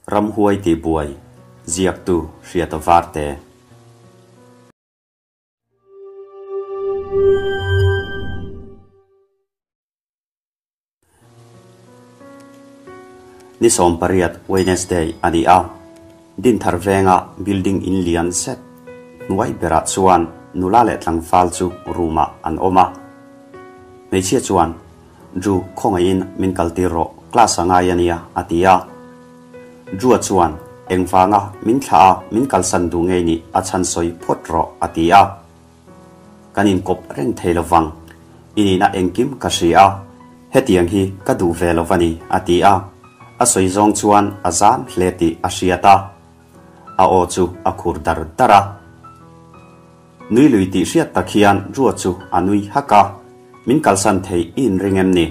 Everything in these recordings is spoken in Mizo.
Ramhuai tihbuai, ziaktu Hriata Varte. Ni 18 Wednesday a ni a, Dinthar venga building in lian zet hnuai berah chuan nula leh tlangval chu room ah an awm a. Hmeichhia chuan Drew khawngaihin min kaltir rawh, class a ngai a nia, a ti a. Drew-a chuan, Engvanga min thlah a, min kalsan duh ngei nih a chhan sawi phawt rawh, a ti a. Kan inkawp reng thei lovang, i nihna engkim ka hria a, hetiang hi ka duh ve lo va ni, a ti a. A sawi zawng chuan a zam hle tih a hriat a, a aw chu a khur dar dar a. Nui lui tih hriat tak hian Rua chu a nui hak a, Min kalsan thei i inring em ni?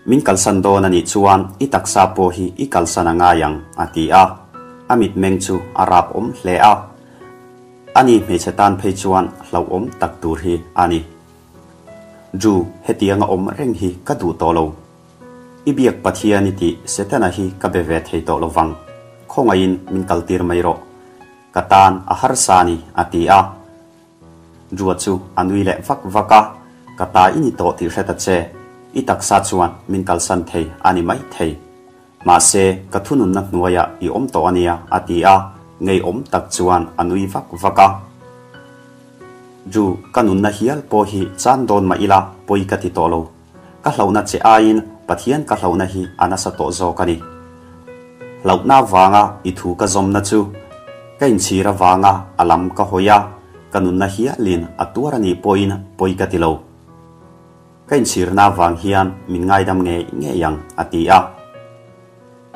Min kalsan dawn a nih chuan i taksa pawh hi i kalsan a ngai ang, a ti a. A mitmeng chu a rap awm hle a. Ani hmeichhe tan phei chuan hlauhawm tak tur hi a ni. Drew, hetianga awm reng hi ka duh tawh lo. I biak Pathian i tih Setana hi ka be ve thei tawh lovang. Khawngaihin min kaltir mai rawh. Ka tan a harsa a ni, a ti a. Rua chu a nui leh vak vak a, Ka ta i ni tawh tih hre ta che, i taksa chuan min kalsan thei a ni mai thei. Mahse, ka thununna hnuaiah i awm tawh a nia, a ti a, ngeiawm tak chuan a nui vak vak a. Ru, ka nunna hial pawh hi chan dawn mah ila pawi ka ti tawh lo. Ka hlauhna che aiin Pathian ka hlauhna hi a nasa tawh zawk a ni. Hlauhna avanga i thu ka zawmna chu ka inchhir avanga a lam ka hawi a, ka nunna hialin a tuar a nih pawhin pawi ka ti lo. Ka inchhirna avang hian min ngaidam ngei ngei ang, a ti a.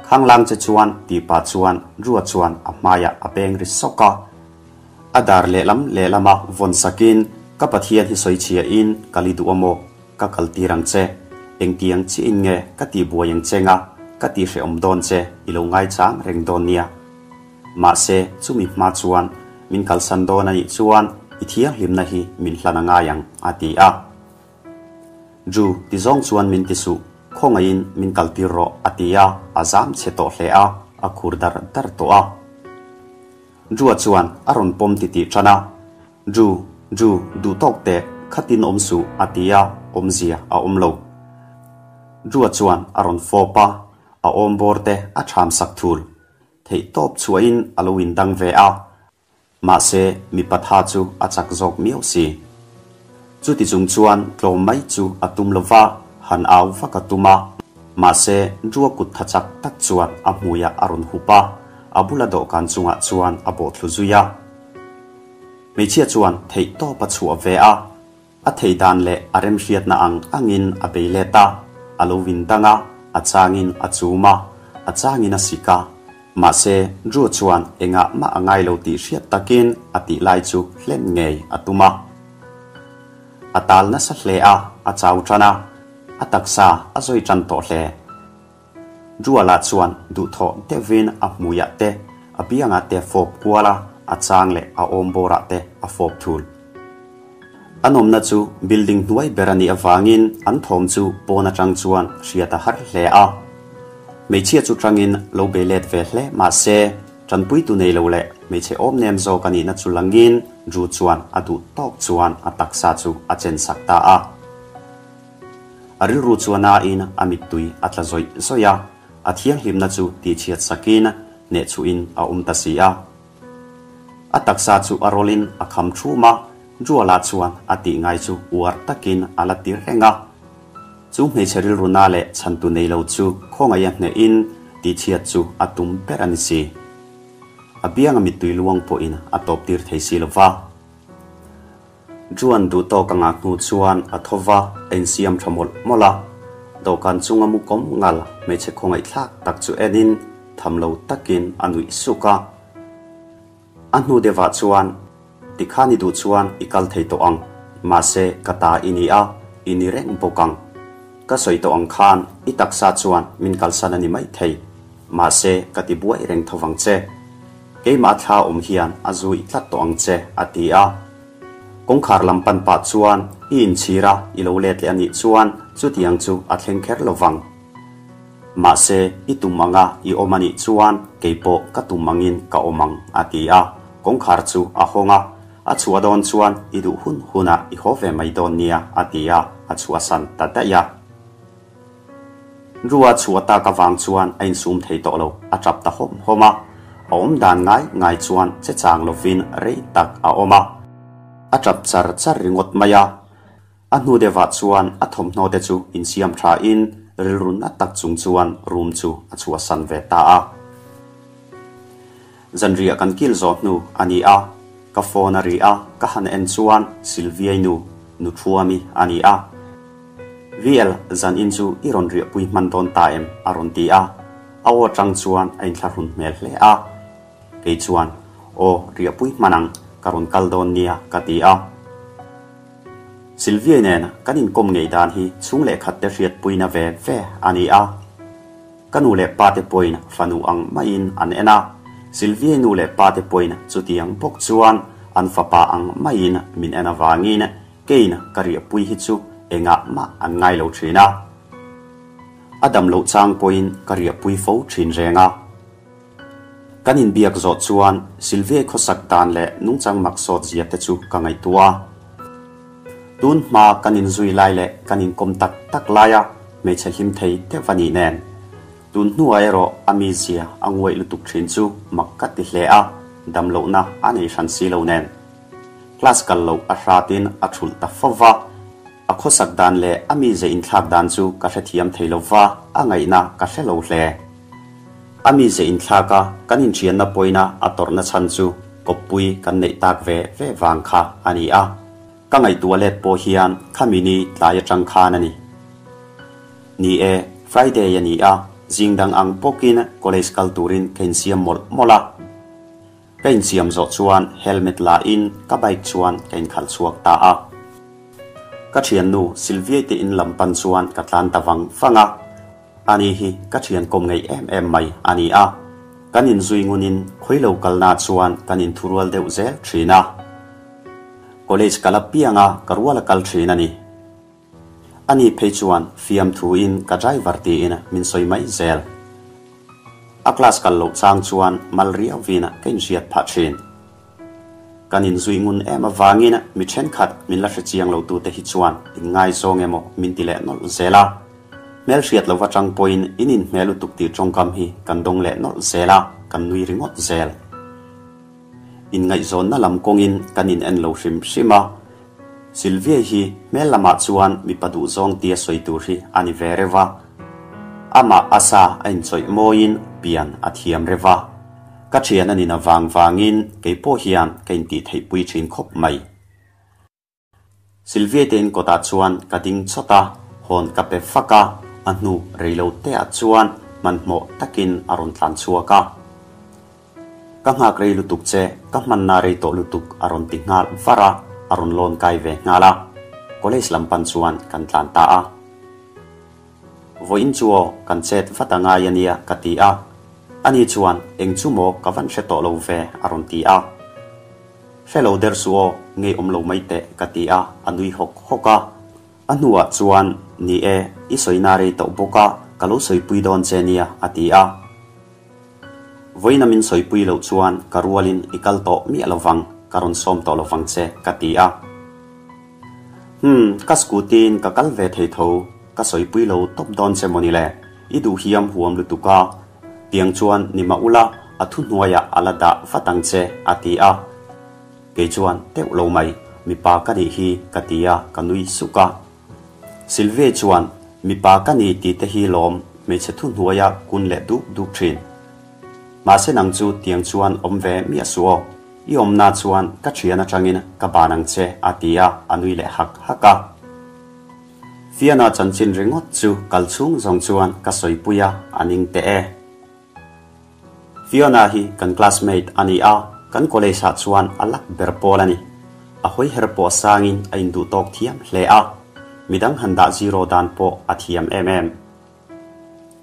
Khanglang che chuan tih pah chuan Rua chuan a hmaiah a peng ri sawk a. A dar lehlam lehlama vawn sakin, Ka Pathian hi sawi chhiahin ka li duh a maw? Ka kal tir ang che. Engtiang chiahin nge ka tihbuai ang che nga, ka tihhrehawm dawn che i lo ngaichang reng dawn nia. Mahse, chumi hma chuan min kalsan dawn a nih chuan i thianghlimna hi min hlan a ngai ang, a ti a. Ju, ti zawng chuan min ti suh, khawngaihin min kaltir rawh, a ti a, a zam chhe tawh hle a, a khur dar dar tawh a. Drew-a chuan a rawn pawm titih tan a, Drew, Drew, duh tawk teh, khatin awm suh, a ti a, awmzia a awm lo. Drew-a chuan a rawn fawp a, a awm bawr te a ṭham sak thul. Theih tawp chhuahin a lo indang ve a, mahse mipa tha chu a chak zawk miau si. Chuti chung chuan tlawm mai chu a tum lo va, han au vak a tum a. Mahse, Drew-a kut tha chak tak chuan a hmuiah a rawn hup a, a bula dawhkan chungah chuan a bawhthlu zui a. Hmeichhia chuan theih tawp a chhuah ve a, a theih dan leh a remhriatna ang angin a bei let a, a lo vin dang a, a changin a chum a, a changin a sik a. Mahse, Drew chuan engah mah a ngai lo tih hriat takin a tih lai chu hlen ngei a tum a. A tal nasa hle a, a chau tan a, a taksa a zawi tan tawh hle. Drew-a lah chuan duhthawh deuhvin a hmuiah te, a biangah te a fawp kual a, a chang leh a awm bawrah te a fawp thul. An awmna chu building hnuai ber a nih avangin an thawm chu pawn atang chuan hriat a har hle a. Hmeichhia chu tangin lo bei let ve hle mah se, tanpuitu nei lo leh hmeichhe awm nem zawk a nihna chu langin Drew chuan a duh tawk chuan a taksa chu a chen sak ta a. A rilru chuan a in a mittui a tla zawih zawih a, a thianghlimna chu tihchhiat sakin hnehchhuhin a awm ta si a. A taksa chu a rawlin a kham thum a, Juala chuan a tih ngai chu uar takin a la ti reng a. Chu hmeichhe rilru na leh chhantu nei lo chu khawngaih a hnehin tihchhiat chu a tum ber a ni si. A bianga mittui luang pawhin a tawp tir thei si lo va. Juan duh tawk a ngah hnu chuan a tho va, a insiam tha mawlh mawlh a. Dawhkan chunga mu kawm ngal hmeichhe khawngaihthlak tak chu enin tham lo takin a nuih suk a. A hnu deuhah chuan, Tikhan i duh chuan i kal thei tawh ang, mahse ka ta i ni a, i ni reng bawk ang. Ka sawi tawh ang khan i taksa chuan min kalsan a ni mai thei, mahse ka ti buai reng tho vang che. Keimah thla awm hian a zui tlat tawh ang che, a ti a. Kawngkhar lam pan pah chuan i inchhir a, i lo let leh a nih chuan chutiang chu a thleng kher lo vang. Mahse, i tum anga i awm a nih chuan keipawh ka tum angin ka awm ang, a ti a. Kawngkhar chu a hawng a, a chhuah dawn chuan i duh hun hunah i haw ve mai dawn nia, a ti a, a chhuahsan ta daih a. Rua chhuah tak avang chuan a insum thei tawh lo, a tap ta hawm hawm a. A awm dan ngai ngai chuan che chang lovin rei tak a awm a. A tap char char ringawt mai a. A hnu deuhah chuan a thawmhnaw te chu insiam tha in rilru na tak chung chuan room chu a chhuahsan ve ta a. Zanriah kan kil zawh hnu a ni a, ka phone a ri a, ka han en chuan Sylviai nu, nu Thuami a ni a. VL, zan in chu i rawn riahpui hman dawn ta em? a rawn ti a, a aw atang chuan a inthlahrun hmel hle a. Kei chuan, Aw, riahpui hman ang, ka rawn kal dawn nia, ka ti a. Sylviai nen kan inkawm ngei dan hi chhung leh khat te hriatpuina ve ve a ni a. Ka nu leh pa te pawhin fanu ang maiin an en a, Sylviai nu leh pa te pawhin chutiang bawk chuan an fapa ang maiin min en avangin keiin ka riahpui hi chu engah mah an ngai lo thin a. A dam loh chang pawhin ka riahpui fo thin reng a. Kan inbiak zawh chuan Sylviai khawsak dan leh nungchang mak sawt zia te chu ka ngaihtuah a. Tun hma kan inzui lai leh kan inkawm tak tak laia hmeichhe hlim thei deuh a nih nen, tun hnuah erawh a mizia a nguaih lutuk thin chu mak ka ti hle a, damlohna a nei hran si lo nen. Class kal loh a hratin a thulh ta fo va, a khawsak dan leh a mize inthlak dan chu ka hrethiam thei lo va, a ngaihna ka hre lo hle. A mize inthlak a, kan inthianna pawina a tawrhna chhan chu kawppui kan neih tak ve ve vang kha a ni a. Ka ngaihtuah let pawh hian khami ni tlai atang khan a ni. Ni e, Friday a ni a, zing dang ang bawkin college kal turin ka insiam mawlh mawlh a. Ka insiam zawh chuan helmet la in ka bike chuan ka inkhalh chhuak ta a. Ka thiannu Sylvia te in lam pan chuan ka tlan ta vang vang a. Ani hi ka thian kawm ngei em em mai a ni a. Kan inzui ngunin khawi lo kalna chuan kan inthurual deuh zel thin a. College kal apianga ka rual a kal thin a ni. Ani phei chuan fiamthuin ka driver tiin min sawi mai zel. A class kal loh chang chuan mal riauvin ka inhriat phah thin. Kan inzui ngun em avangin mi thenkhat min la hrechiang lo tute hi chuan inngaizawng emaw min ti leh nawlh zel a. Hmelhriat lova tang pawhin in inhmel lutuk tih tawngkam hi kan dawng leh nawlh zel a, kan nui ringawt zel. Inngaihzawnna lam kawngin kan in en lo hrim hrim a, Sylvia hi hmel lamah chuan mipa duhzawng tia sawi tur hi a ni ve reuh a, amah a sa a inchawih mawiin pian a thiam reuh a, ka thian a nina vang vangin kei pawh hian ka intihtheihpui thin khawp mai. Sylvia te in kawtah chuan ka ding chawt a, hawn ka pe fak a, a hnu rei lo te ah chuan hmanhmawh takin a rawn tlan chhuak a. Ka nghak rei lutuk che, ka hmanna rei tawh lutuk a rawn ti nghal var a, a rawn lawn kai ve nghal a. College lam pan chuan kan tlan ta a. Vawiin chu aw, kan chet vat a ngai a nia ka ti a. Ani chuan eng chu maw ka van hre tawh lo ve a rawn ti a. Hre lo der suh aw, ngei awm lo mai teh ka ti a, a nui hawk hawk a. A hnuah chuan, Ni e, i sawina rei tawh bawk a, ka lo sawipui dawn che nia a ti a. Vawiina min sawipui loh chuan ka rualin i kal tawh miah lo vang, ka rawn sawm tawh lo vang che ka ti a. Umm, ka scooty in ka kal ve thei tho, ka sawipui lo tawp dawn che mawni le, i duh hiam huam lutuk a, tiang chuan ni mah ula a thuhnuaiah a la dah vat ang che a ti a. Kei chuan teuh lo mai, mipa ka nih hi ka ti a, ka nui suk a. Sylvie chuan mipa ka ni tih te hi lawm hmeichhe thuhnuaia kun leh duk duk thin. Mahse nang chu tiang chuan awm ve miah suh aw. I awmna chuan ka thian atangin ka ban ang che a ti a, a nui leh hak hak a. Fiana chanchin ringawt chu kal chhung zawng chuan ka sawipui a, a ning teh e. Fiona hi kan classmate a ni a, kan college ah chuan a luck ber pawl a ni. A hawi her pawh sangin a induh tawk thiam hle a, midang han dah zero dan pawh a thiam em em.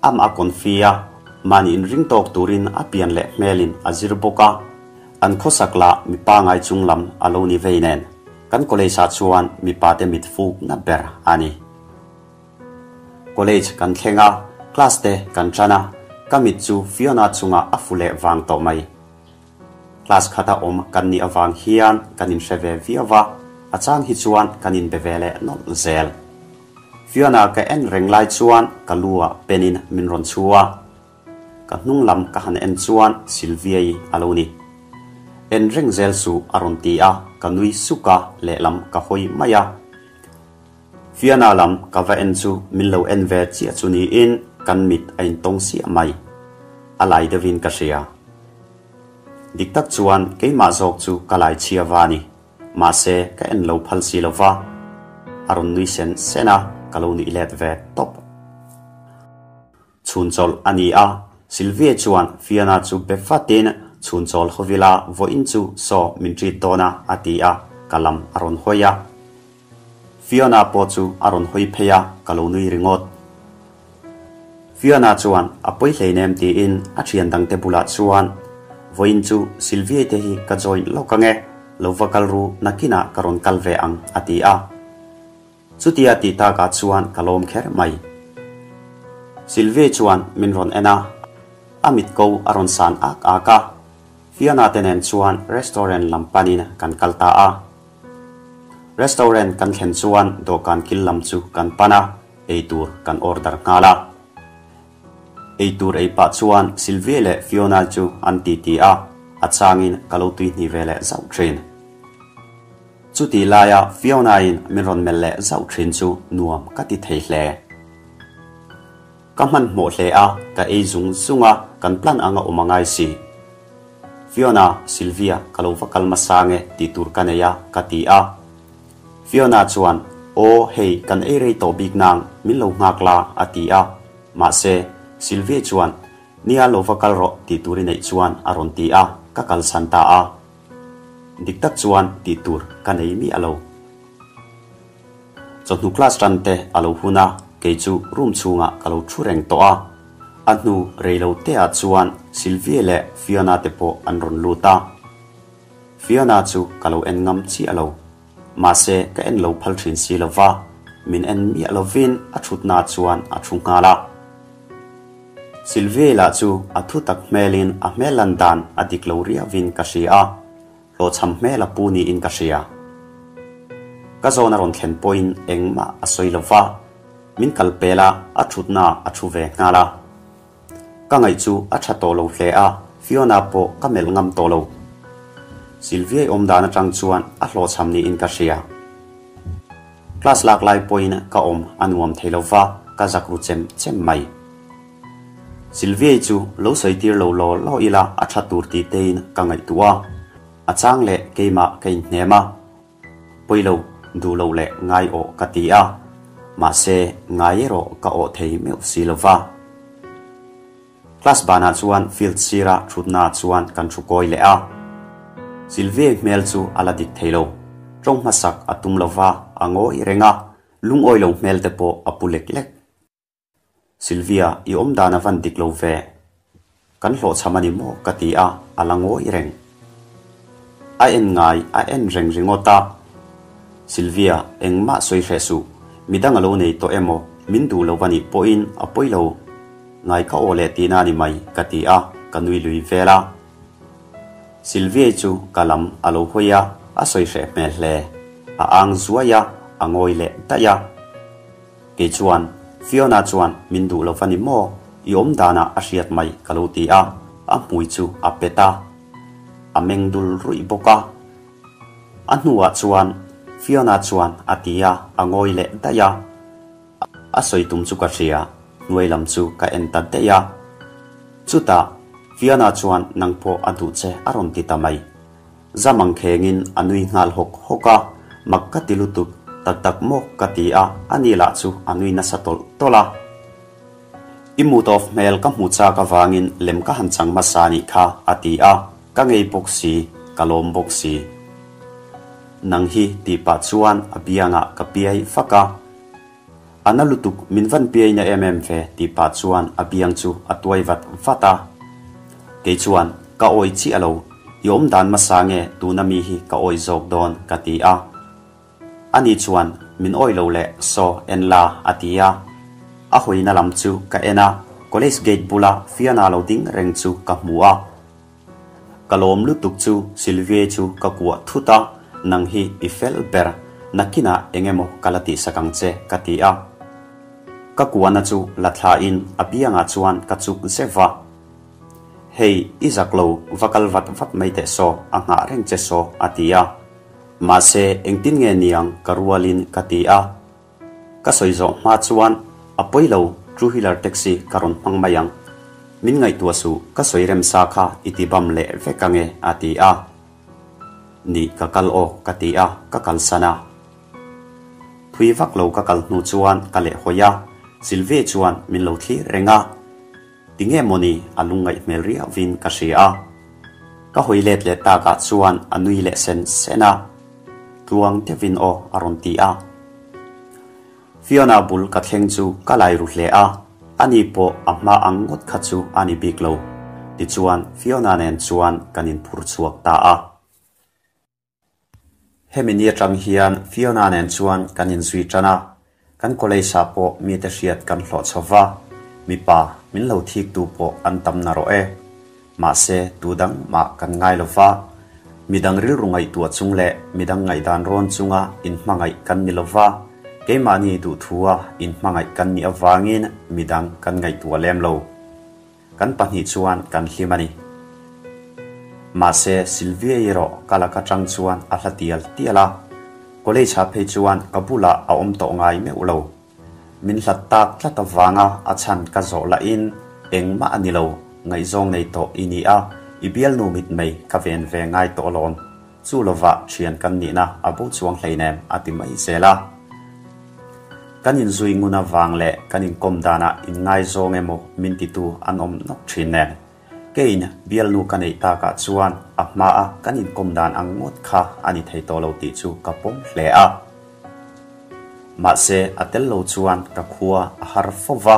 Amah a confi a, mahni inring tawk turin a pian leh hmelin a zir bawk a, an khawsak lah mipa ngai chung lam a lo ni vei nen, kan college ah chuan mipa te mit fukna ber a ni. College kan thleng a, Class te kan tan a, ka mit chu Fiona chungah a fu leh vang tawh mai. Class khata awm kan nih avang hian kan inhre ve viau va, a chang hi chuan kan inbe ve leh nawlh zel. Fiona ka en reng lai chuan ka lu ah pen in min rawn chhu a. Ka hnung lam ka han en chuan Sylvia-i a lo ni. En reng zel suh a rawn ti a, ka nui suk a, lehlam ka hawi mai a. Fiona lam ka va en chu min lo en ve chiah chu niin kan mit a intawng siah mai. A lai deuhin ka hria. Dik tak chuan keimah zawk chu ka lai chhia va ni. Mahse ka en lo phal si lo va, a rawn nui sen sen a, ka lo nuih let ve tawp. Chhun chawlh a ni a, Sylvia chuan Fiona chu be fatin chhun chawl hawvila vawiin chu saw min treat dawn a a ti a, ka lam a rawn hawi a. Fiona pawh chu a rawn hawi phei a, ka lo nui ringawt. Fiona chuan a pawi hleinem tiin a thian dangte bulah chuan, Vawiin chu Sylvia te hi ka join lawk ange, lo va kal ru nakinah ka rawn kal ve ang a ti a. Chutia tih takah chuan ka lawm kher mai. Sylvie chuan min rawn en a, a mit ko a rawn san ak ak a. Fiona te nen chuan restaurant lam panin kan kal ta a. Restaurant kan thlen chuan dawhkan kil lam chu kan pan a, eitur kan order nghal a. Eitur ei pah chuan Sylvie leh Fiona chu an titi a, a changin ka lo tuihnih ve leh zauh thin. Chutih laia Fiona-in min rawn melh leh zauh thin chu nuam ka ti thei hle. Ka hmanhmawh hle a, ka ei zung zung a, kan plan anga awm a ngai si. Fiona, Sylvia, ka lo va kal hmasa nge tih tur ka nei a, ka ti a. Fiona chuan, Aw, hei, kan ei rei tawh bik nang, min lo nghak la, a ti a. Mahse, Sylvia chuan, Nia, lo va kal rawh tih tur i neih chuan, a rawn ti a, ka kalsan ta a. Dik tak chuan tih tur ka nei miah lo. Chawhnu class tan te a lo hun a, kei chu room chhungah ka lo thu reng tawh a. A hnu rei lo te ah chuan Sylvie leh Fiona te pawh an rawn lut a. Fiona chu ka lo en ngam chiah lo. Mahse ka en lo phal thin si lo va, min en miah lovin a thutna chuan a thu nghal a. Sylvie lah chu a thu tak hmelin a hmel lan dan a dik lo riauhin ka hria a, hlawhchham hmel a pu niin ka hria. Ka zawn a rawn thlen pawhin engmah a sawi lo va, min kal pel a, a thutna a thu ve nghal a. Ka ngaih chu a tha tawh lo hle a, Fiona pawh ka melh ngam tawh lo. Sylvie awm dan atang chuan a hlawhchham niin ka hria. Class lak lai pawhin ka awm a nuam thei lo va, ka zak ru chem chem mai. Sylvia-i chu lo sawi tir lo law law ila a tha tur tih tein ka ngaihtuah a, a chang leh keimah ka inhnem a. Pawi lo, duh lo leh ngai awh ka ti a, mahse ngai erawh ka awh thei meuh si lo va. Class banah chuan field sira thutnaah chuan kan thu kawi leh a. Sylvia-i hmel chu a la dik thei lo. Tawng hmasak a tum lo va, a ngawi reng a, lungawi lo hmel te pawh a pu lek lek. Sylvia, i awm dan a van dik lo ve. Kan hlawhchham a ni maw? ka ti a, a la ngawi reng. A en ngai, a en reng ringawt a. Sylvia, engmah sawi hreh suh. Midang a lo nei tawh emaw, min duh lo va nih pawhin a pawi lo. Ngai ka aw leh tihna a ni mai, ka ti a, ka nui lui vel a. Sylvia-i chu ka lam a lo hawi a, a sawi hreh hmel hle. A ang zuai a, a ngawi leh daih a. Kei chuan, Fiona chuan min duh lo va ni maw? I awm danah a hriat mai, ka lo ti a, a hmui chu a pet a. A meng dul ruih bawk a. A hnuah chuan, Fiona chuan a ti a, a ngawi leh daih a. A sawi tum chu ka hria, hnuai lam chu ka en ta daih a. Chutah, Fiona chuan nang pawh a duh che a rawn ti ta mai. Zam ang khengin a nui nghal hawk hawk a, mak ka ti lutuk, tak tak maw ka ti a, ani lah chu a nui nasa tawlh tawlh a. I mood off hmel ka hmu chak avangin lem ka han chang hmasa nih kha a ti a, ka ngei bawk si, ka lawm bawk si. Nang hi tih pah chuan a biangah ka piai fak a. A na lutuk min van piai na em em ve tih pah chuan a biang chu a tuai vat vat a. Kei chuan ka awi chiah lo, i awm dan hmasa nge tuna mi hi ka awi zawk dawn ka ti a. Ani chuan min awi lo leh saw en la a ti a. A hawina lam chu ka en a, college gate bula Fiona lo ding reng chu ka hmu a. Ka lawm lutuk chu Sylvia chu ka kuah thut a, Nang hi i fel ber, nakinah eng emaw ka la tihsak ang che ka ti a. Ka kuahna chu la thlain a biangah chuan ka chuk zeuh va. Hei, i zak lo, va kal vat vat mai teh saw, a nghah reng che saw a ti a. Mahse, engtin nge niang ka rualin ka ti a. Ka sawi zawh hma chuan a pawi lo, two wheeler taxi ka rawn hmang mai ang. Min ngaihtuah suh, ka sawi rem sa kha i ti bam leh vek ange a ti a. Nih ka kal aw ka ti a, ka kalsan a. Thui vak lo ka kal hnu chuan ka leh hawi a, Sylvie chuan min lo thlir reng a. Tinge mawni a lungngaih hmel riauvin ka hria a. Ka hawi let leh takah chuan a nui leh sen sen a. Tluang deuhin aw a rawn ti a. Fiona bul ka thleng chu ka lai ru hle a, ani pawh a hma ang ngawt kha chu a ni bik lo. Tichuan Fiona nen chuan kan inphur chhuak ta a. Hemi ni atang hian Fiona nen chuan kan inzui tan a, kan college ah pawh mite hriat kan hlawh chho va, mipa min lo thik tu pawh an tam narawh e. Mahse tu dang mah kan ngai lo va, midang rilru ngaihtuah chung leh midang ngaihdan rawn chunga inhmangaih kan ni lo va, keimahni duhthua inhmangaih kan nih avangin midang kan ngaihtuah lem lo. Kan pahnih chuan kan hlim a ni. Mahse, Sylvia erawh ka lak atang chuan a hla tial tial a. College ah phei chuan ka bulah a awm tawh ngai meuh lo. Min hlat tak tlat avanga a chhan ka zawh lahin engmah a ni lo, ngaihzawng nei tawh i ni a, i bialnu mitmei ka ven ve ngai tawh alawm. Chu lovah thian kan nihna a bo chuang hleinem a ti mai zel a. Kan inzui ngun avang leh kan inkawm danah inngaizawng emaw min titu an awm nawk thin nen. Keiin bialnu ka neih takah chuan a hmaa kan inkawm dan ang ngawt kha a ni thei tawh lo tih chu ka pawm hle a. Mahse a tel lo chuan ka khua a har fo va,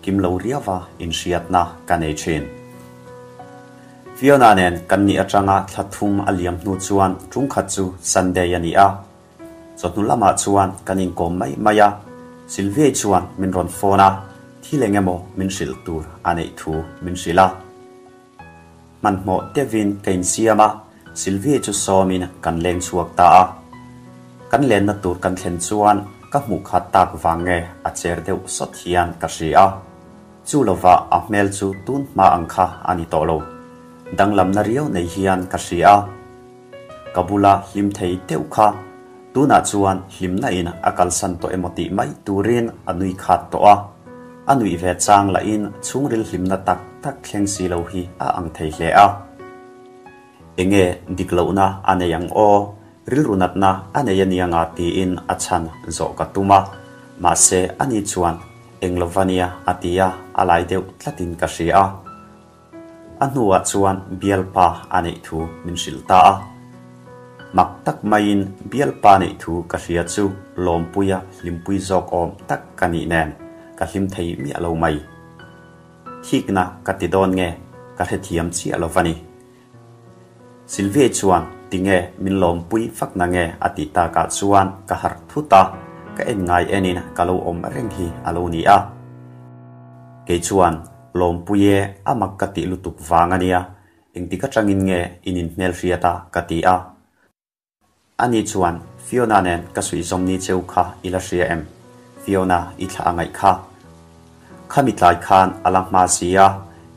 kim lo riauva inhriatna ka nei thin. Fiona nen kan nih atanga thla thum a liam hnu chuan tungkhat chu Sunday a ni a. Chawhnu lamah chuan kan inkawm mai mai a, Sylvia chuan min rawn phone a, thil eng emaw min hrilh tur a neih thu min hrilh a. Hmanhmawh deuhin ka insiam a, Sylvia chu sawmin kan leng chhuak ta a. Kan lenna tur kan thlen chuan ka hmuh khat tak vang nge a cher deuh sawt hian ka hria a. Chu lovah a hmel chu tun hma ang kha a ni tawh lo. Danglamna riau nei hian ka hria a. Ka bula hlim thei deuh kha tunah chuan hlimna in a kalsan tawh emaw tih mai turin a nui khat tawh a. A nuih ve chang lahin chhungril hlimna tak tak thleng si lo hi a ang thei hle a. Enge dik lohna a nei ang aw, rilru natna a nei a nia nga tiin a chhan zawh ka tum a, mahse ani chuan eng lova nia a ti a, a lai deuh tlatin ka hria a. A hnuah chuan bialpa a neih thu min hrilh ta a. Mak tak maiin bialpa neih thu ka hria chu lawmpuia hlimpui zawk awm tak ka nih nen ka hlim thei miah lo mai. Thikna ka ti dawn nge ka hrethiam chiah lo va ni. Sylvia chuan tinge min lawmpui fak na nge a tih takah chuan ka harh thut a, ka en ngai enin ka lo awm reng hi a lo ni a. Kei chuan lawmpui e a mak ka tih lutuk vang a nia, engtik atangin nge in inhmelhriat a ka ti a. Ani chuan, Fiona nen ka suihzawm ni cheu kha i la hria em? Fiona, i thla a ngaih kha. Khami tlai khan a la hma si a,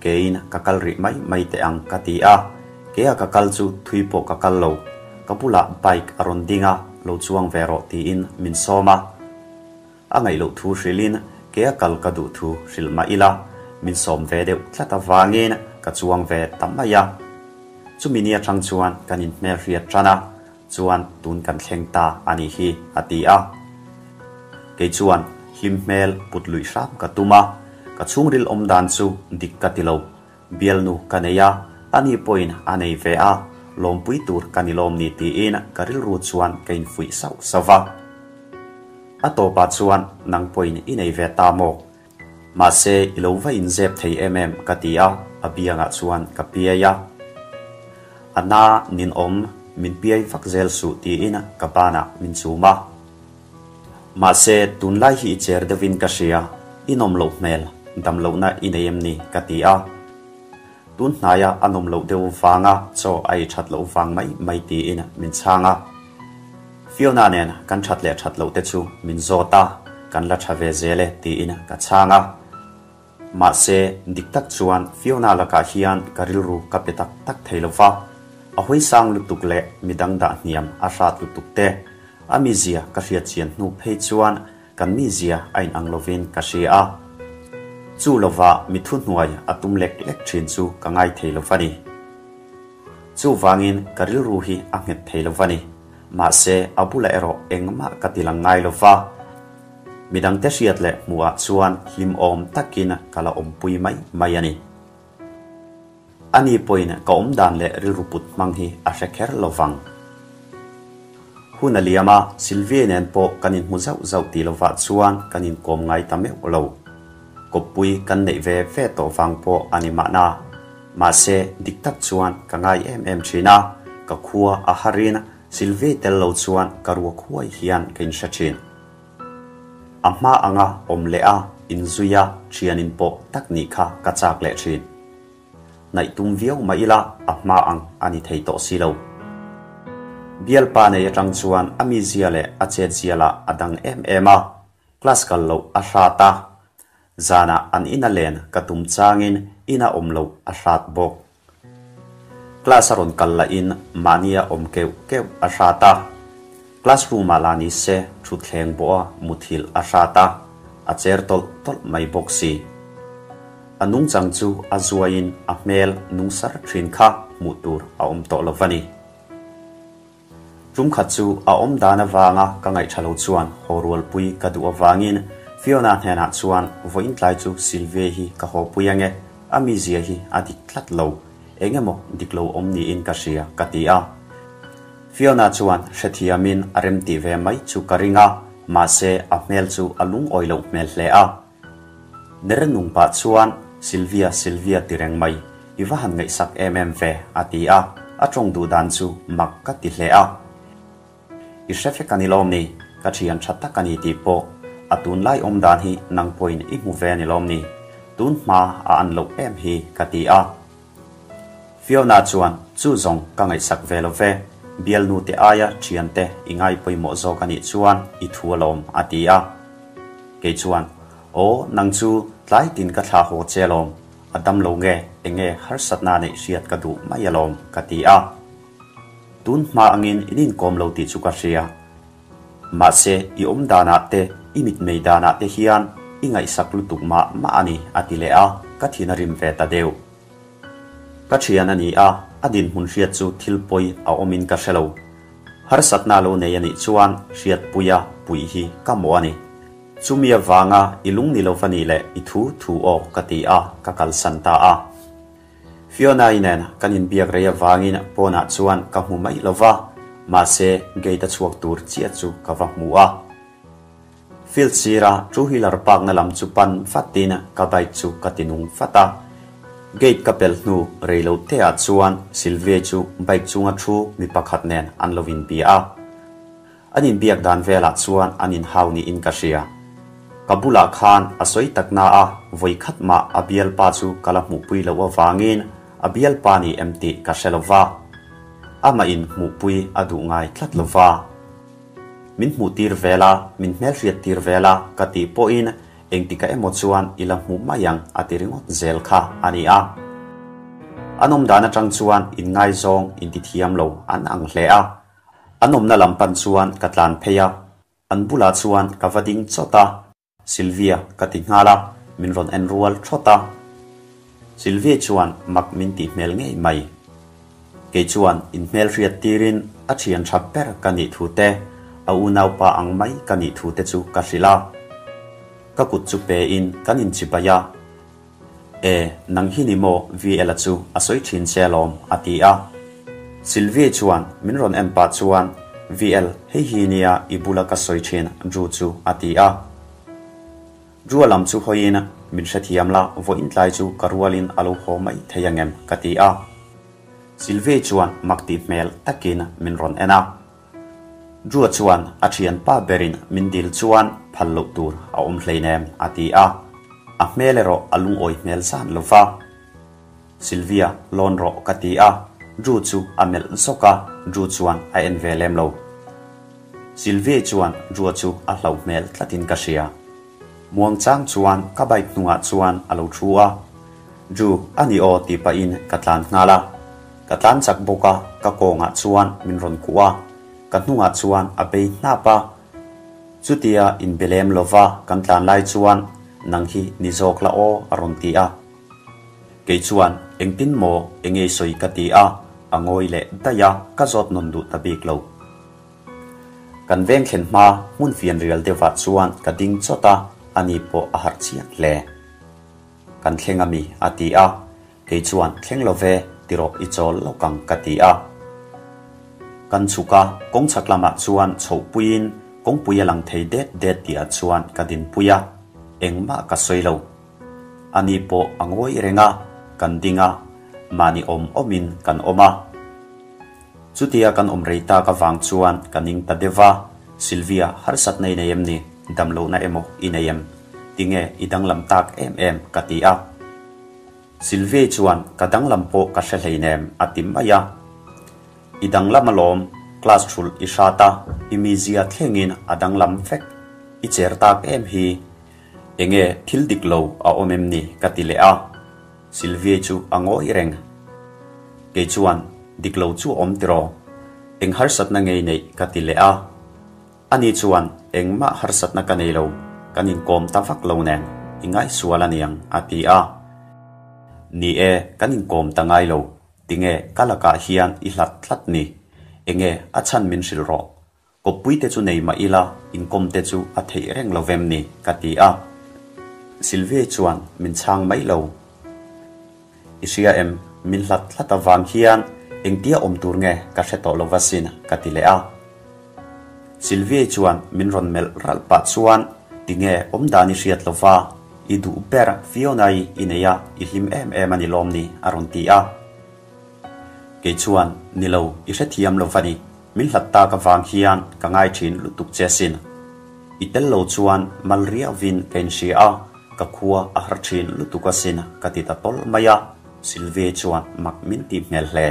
keiin ka kal rih mai mai teh ang ka ti a. Keia ka kal chu thui pawh ka kal lo. Ka bulah bike a rawn ding a, lo chuang ve rawh tiin min sawm a. A ngaih loh thu hrilhin keia kal ka duh thu hrilh mah ila, min sawm ve deuh tlat avangin ka chuang ve ta mai a. Chumi ni atang chuan kan inhmelhriat tan a, chuan tun kan thleng ta a nih hi, a ti a. Kei chuan hlim hmel put luih hram ka tum a, ka chhungril awm dan chu dik ka ti lo. Bialnu ka nei a, ani pawhin a nei ve a, lawmpui tur ka ni lawm ni tiin ka rilru chuan ka infuih sauh sauh va. A tawpah chuan nang pawhin i nei ve ta maw? Mahse i lo va inzep thei em em ka ti a, a biangah chuan ka piai a. A na ninawm min piai vak zel suh tiin ka banah min chum a. Mahse tunlai hi i cher deuhin ka hria, I nawm loh hmel, dam lohna i nei em ni? ka ti a. Tun hnaia a nawm loh deuh vanga chaw a ei that loh vang mai mai tiin min chhang a. Fiona nen kan that leh that loh te chu min zawt a, kan la tha ve zel e tiin ka chhang a. Mahse, dik tak chuan Fiona lakah hian ka rilru ka pe tak tak thei lo va, a hawi sang lutuk leh midang dah hniam a hrat lutuk te, a mizia ka hriat chian hnu phei chuan kan mizia a inang lovin ka hria a. Chu lova mi thuhnuai a tum lek lek thin chu ka ngai thei lo va ni. Chuvangin ka rilru hi a nghet thei lo va ni. Mahse, a bulah erawh engmah ka ti lang ngai lo va. Midangte hriat leh hmuhah chuan hlimawm takin ka la awmpui mai mai a ni. Ani pawhin ka awm dan leh rilru put hmang hi a hre kher lo vang. Hun a liam a, Sylvie nen pawh kan inhmu zauh zauh tih lovah chuan kan inkawm ngai ta meuh lo. Kawppui kan neih ve ve tawh vang pawh a ni mahna. Mahse, dik tak chuan ka ngai em em thin a, ka khua a harin Sylvie tel lo chuan ka ruak huai hian ka inhre thin. A hma anga awm leh a, inzui a, thianin pawh tak nih kha ka chak leh thin. Hnaih tum viau mah ila a hma ang a ni thei tawh si lo. Bialpa nei atang chuan a mizia leh a chetzia lah a dang em em a, class kal loh a hrat a, zanah an ina len ka tum changin ina awm loh a hrat bawk. Class a rawn kal lahin mahnia awm keuh keuh a hrat a, classroom ah lah ni se thutthleng bawha muthilh a hrat a, a cher tawlh tawlh mai bawk si. A nungchang chu a zuaiin a hmel nungsar thin kha hmuh tur a awm tawh lo va ni. Tum khat chu a awm dan avanga ka ngaihṭha lo chuan haw rualpui ka duh avangin Fiona hnenah chuan vawiin tlai chu Sylvie hi ka hawpui ange, a mizia hi a dik tlat lo, eng emaw dik lo awm niin ka hria ka ti a. Fiona chuan hrethiamin a remtih ve mai chu ka ring a, mahse a hmel chu a lungawi loh hmel hle a. Ner nung pah chuan, Sylvia, Sylvia ti reng mai, i va han ngaihsak em em ve, a ti a, a tawng duh dan chu mak ka ti hle a. I hre vek a ni lawm ni, ka thian tha tak a ni tih pawh, a tunlai awm dan hi nang pawhin i hmu ve a ni lawm ni, tun hma a an loh em hi, ka ti a. Fiona chuan, Chu zawng ka ngaihsak ve lo ve, bialnu te aia thian te i ngai pawimawh zawk a nih chuan i thu alawm, a ti a. Kei chuan, Aw, nang chu tlai tin ka thlah haw che alawm, a dam lo nge, enge harsatna neih hriat ka duh mai alawm, ka ti a. Tun hma angin in inkawm lo tih chu ka hria. Mahse, i awm danah te, i mitmei danah te hian i ngaihsak lutuk mah mah a ni, a ti leh a, ka thin a rim ve ta deuh. Ka thian a ni a, a dinhmun hriat chu thil pawi a awmin ka hre lo. Harsatna lo nei a nih chuan hriatpuia puih hi ka mawh a ni. Chumi avanga i lung ni lova nih leh i thu thu aw ka ti a, ka kalsan ta a. Fiona-i nen kan inbiak rei avangin pawnah chuan ka hmu mai lo va, mahse gate a chhuak tur chiah chu ka va hmu a. Field sira two wheeler park na lam chu pan vatin ka bike chu ka ti nung vat a. Gate ka pel hnu rei lo te ah chuan Sylvia chu bike chunga thu mi pakhat nen an lo inbia a. An inbiak dan velah chuan an inhau niin ka hria. Ka bulah khan a sawi tak na a, vawi khat mah a bialpa chu ka la hmuhpui loh avangin a bialpa ni em tih ka hre lo va. Amah in hmuhpui a duh ngai tlat lo va. Min hmuhtir vel a, min hmelhriat tir vel a ka tih pawhin engtika emaw chuan i la hmu mai ang a ti ringawt zel kha a ni a. An awm dan atang chuan inngaizawng intithiam lo an ang hle a. An awmna lam pan chuan ka tlan phei a, an bulah chuan ka va ding chawt a. Sylvia ka ti nghal a, min rawn en rual thawt a. Sylvia chuan mak min tih hmel ngei mai. Kei chuan in hmelhriat tirin a thian tha ber ka nih thu te, a unaupa ang mai ka nih thu te chu ka hrilh a. Ka kut chu pe in kan inchibai a. E, nang hi ni maw VL-a chu a sawi thin che alawm, a ti a. Sylvie chuan min rawn en pah chuan, VL, hei hi nia i bula ka sawi thin Drew chu, a ti a. Drew-a lam chu hawiin, Min hrethiam la, vawiin tlai chu ka rualin a lo haw mai thei angem, ka ti a. Sylvie chuan mak tih hmel takin min rawn en a. Drew-a chuan a thianpa berin min dil chuan phal loh tur a awm hleinem, a ti a. A hmel erawh a lungawi hmel zan lo va. Sylvia, lawn rawh ka ti a, Drew chu a melh zawk a, Drew chuan a en ve lem lo. Sylvia chuan Drew-a chu a hlauh hmel tlatin ka hria. Muangchang chuan ka bike hnungah chuan a lo thu a, Drew, a ni aw tih pahin ka tlan nghal a. Ka tlan chak bawk a, ka kawngah chuan min rawn kuh a, ka hnungah chuan a bei hnap a. Chutia inbe lem lova kan tlan lai chuan, Nang hi ni zawk la aw a rawn ti a. Kei chuan, Engtin maw, engei sawi ka ti a, a ngawi leh daih a, ka zawt nawn duh ta bik lo. Kan veng thlen hma hmun fianrial deuhah chuan ka ding chawt a, ani pawh a harh chiang hle. Kan thleng ami? a ti a, kei chuan thleng lo ve, ti rawh i chawl lawk ang ka ti a. Kan chhuk a, kawng chhak lamah chuan chhohpuiin kawngpui a lang thei det det tihah chuan ka dinpui a, engmah ka sawi lo. Ani pawh a ngawi reng a, kan ding a, mahni awm awmin kan awm a. Chutia kan awm rei tak avang chuan ka ning ta deuh va, Sylvia, harsatna i nei em ni? Damlohna emaw i nei em? Tinge i danglam tak em em? ka ti a. Sylvia chuan ka danglam pawh ka hre hleinem a ti mai a. I danglam alawm, class thulh i hrat a, i mizia thlengin a danglam vek. I cher tak em hi. Enge thil dik lo a awm em ni? ka ti leh a. Sylvia chu a ngawi reng. Kei chuan, Dik lo chu a awm tiraw? Eng harsatna ngei neih ka ti leh a. Ani chuan, Engmah harsatna ka nei lo, kan inkawm ta vak lo nen, i ngaihsual a niang, a ti a. Ni e, kan inkawm ta ngai lo, tinge ka lakah hian i hlat tlat ni? Enge a chhan min hrilh rawh? Kawppuite chu nei mah ila, inkawmte chu a theih reng lo vem ni? ka ti a. Sylvia chuan min chhang mai lo. I hria em, min hlat hlat avang hian engtia awm tur nge ka hre tawh lo va sin, ka ti leh a. Sylvia chuan min rawn melh ralh pah chuan, Tinge awmdan i hriat lo va, i duh ber Fiona-i i nei a, i hlim em em a ni lawm ni? a rawn ti a. Kei chuan, Ni lo, i hrethiam lo va ni. Min hlat tak avang hian ka ngai thin lutuk che asin. I tel lo chuan mal riauvin ka inhria a, ka khua a har thin lutuk asin ka ti ta tawlh mai a, Sylvie chuan mak min tih hmel hle.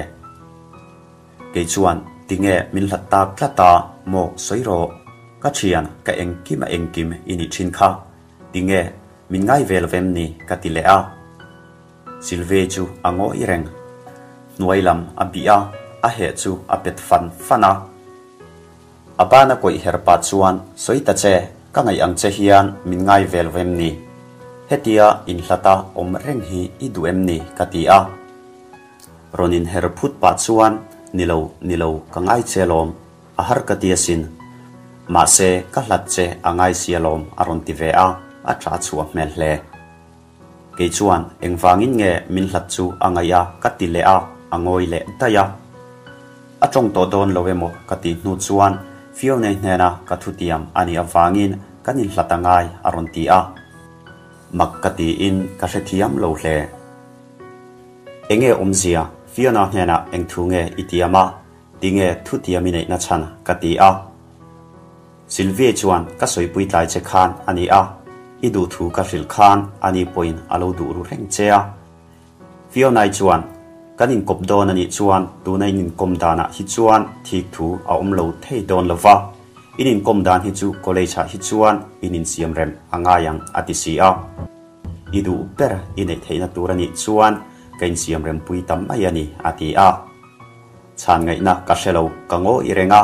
Kei chuan, Tinge min hlat tak tlat a, maw sawi rawh. Ka thian, ka engkim a engkim i nih thin kha. Tinge min ngai ve lovem ni ka ti leh a. Sylvie chu a ngawi reng. Hnuai lam a bih a, a heh chu a pet fan fan a. A bana kawih her pah chuan, Sawi ta che, ka ngaih ang che hian min ngai vel vem ni? Hetia inhlata awm reng hi i duh em ni? ka ti a. Rawn inher phut pah chuan, Ni lo, ni lo, ka ngai che alawm, a har ka ti asin. Mahse, ka hlat che a ngai si alawm, a rawn ti ve a, a tah chhuah hmel hle. Kei chuan engvangin nge min hlat chu a ngaih a ka ti leh a, a ngawi leh daih a. A tawng tawh dawn lo emaw ka tih hnu chuan Fiona hnena ka thutiam a nih avangin kan inhlat a ngai a rawn ti a. Mak ka tiin ka hrethiam lo hle. Enge awmzia Fiona hnenah eng thu nge i tiam a, tinge thutiam i neihna chhan ka ti a. Sylvie chuan ka sawipui tlai che khan a ni a, i duh thu ka hrilh khan a ni pawhin a lo duh ru reng che a. Fiona-i chuan, Kan inkawp dawn a nih chuan tuna in inkawm danah hi chuan thik thu a awm lo thei dawn lo va, in inkawm dan hi chu college-ah hi chuan in insiam rem a ngai ang a ti si a. I duh ber i neih theihna tur a nih chuan ka insiam rempui ta mai a ni a ti a. Chhan ngaihna ka hre lo, ka ngawi reng a.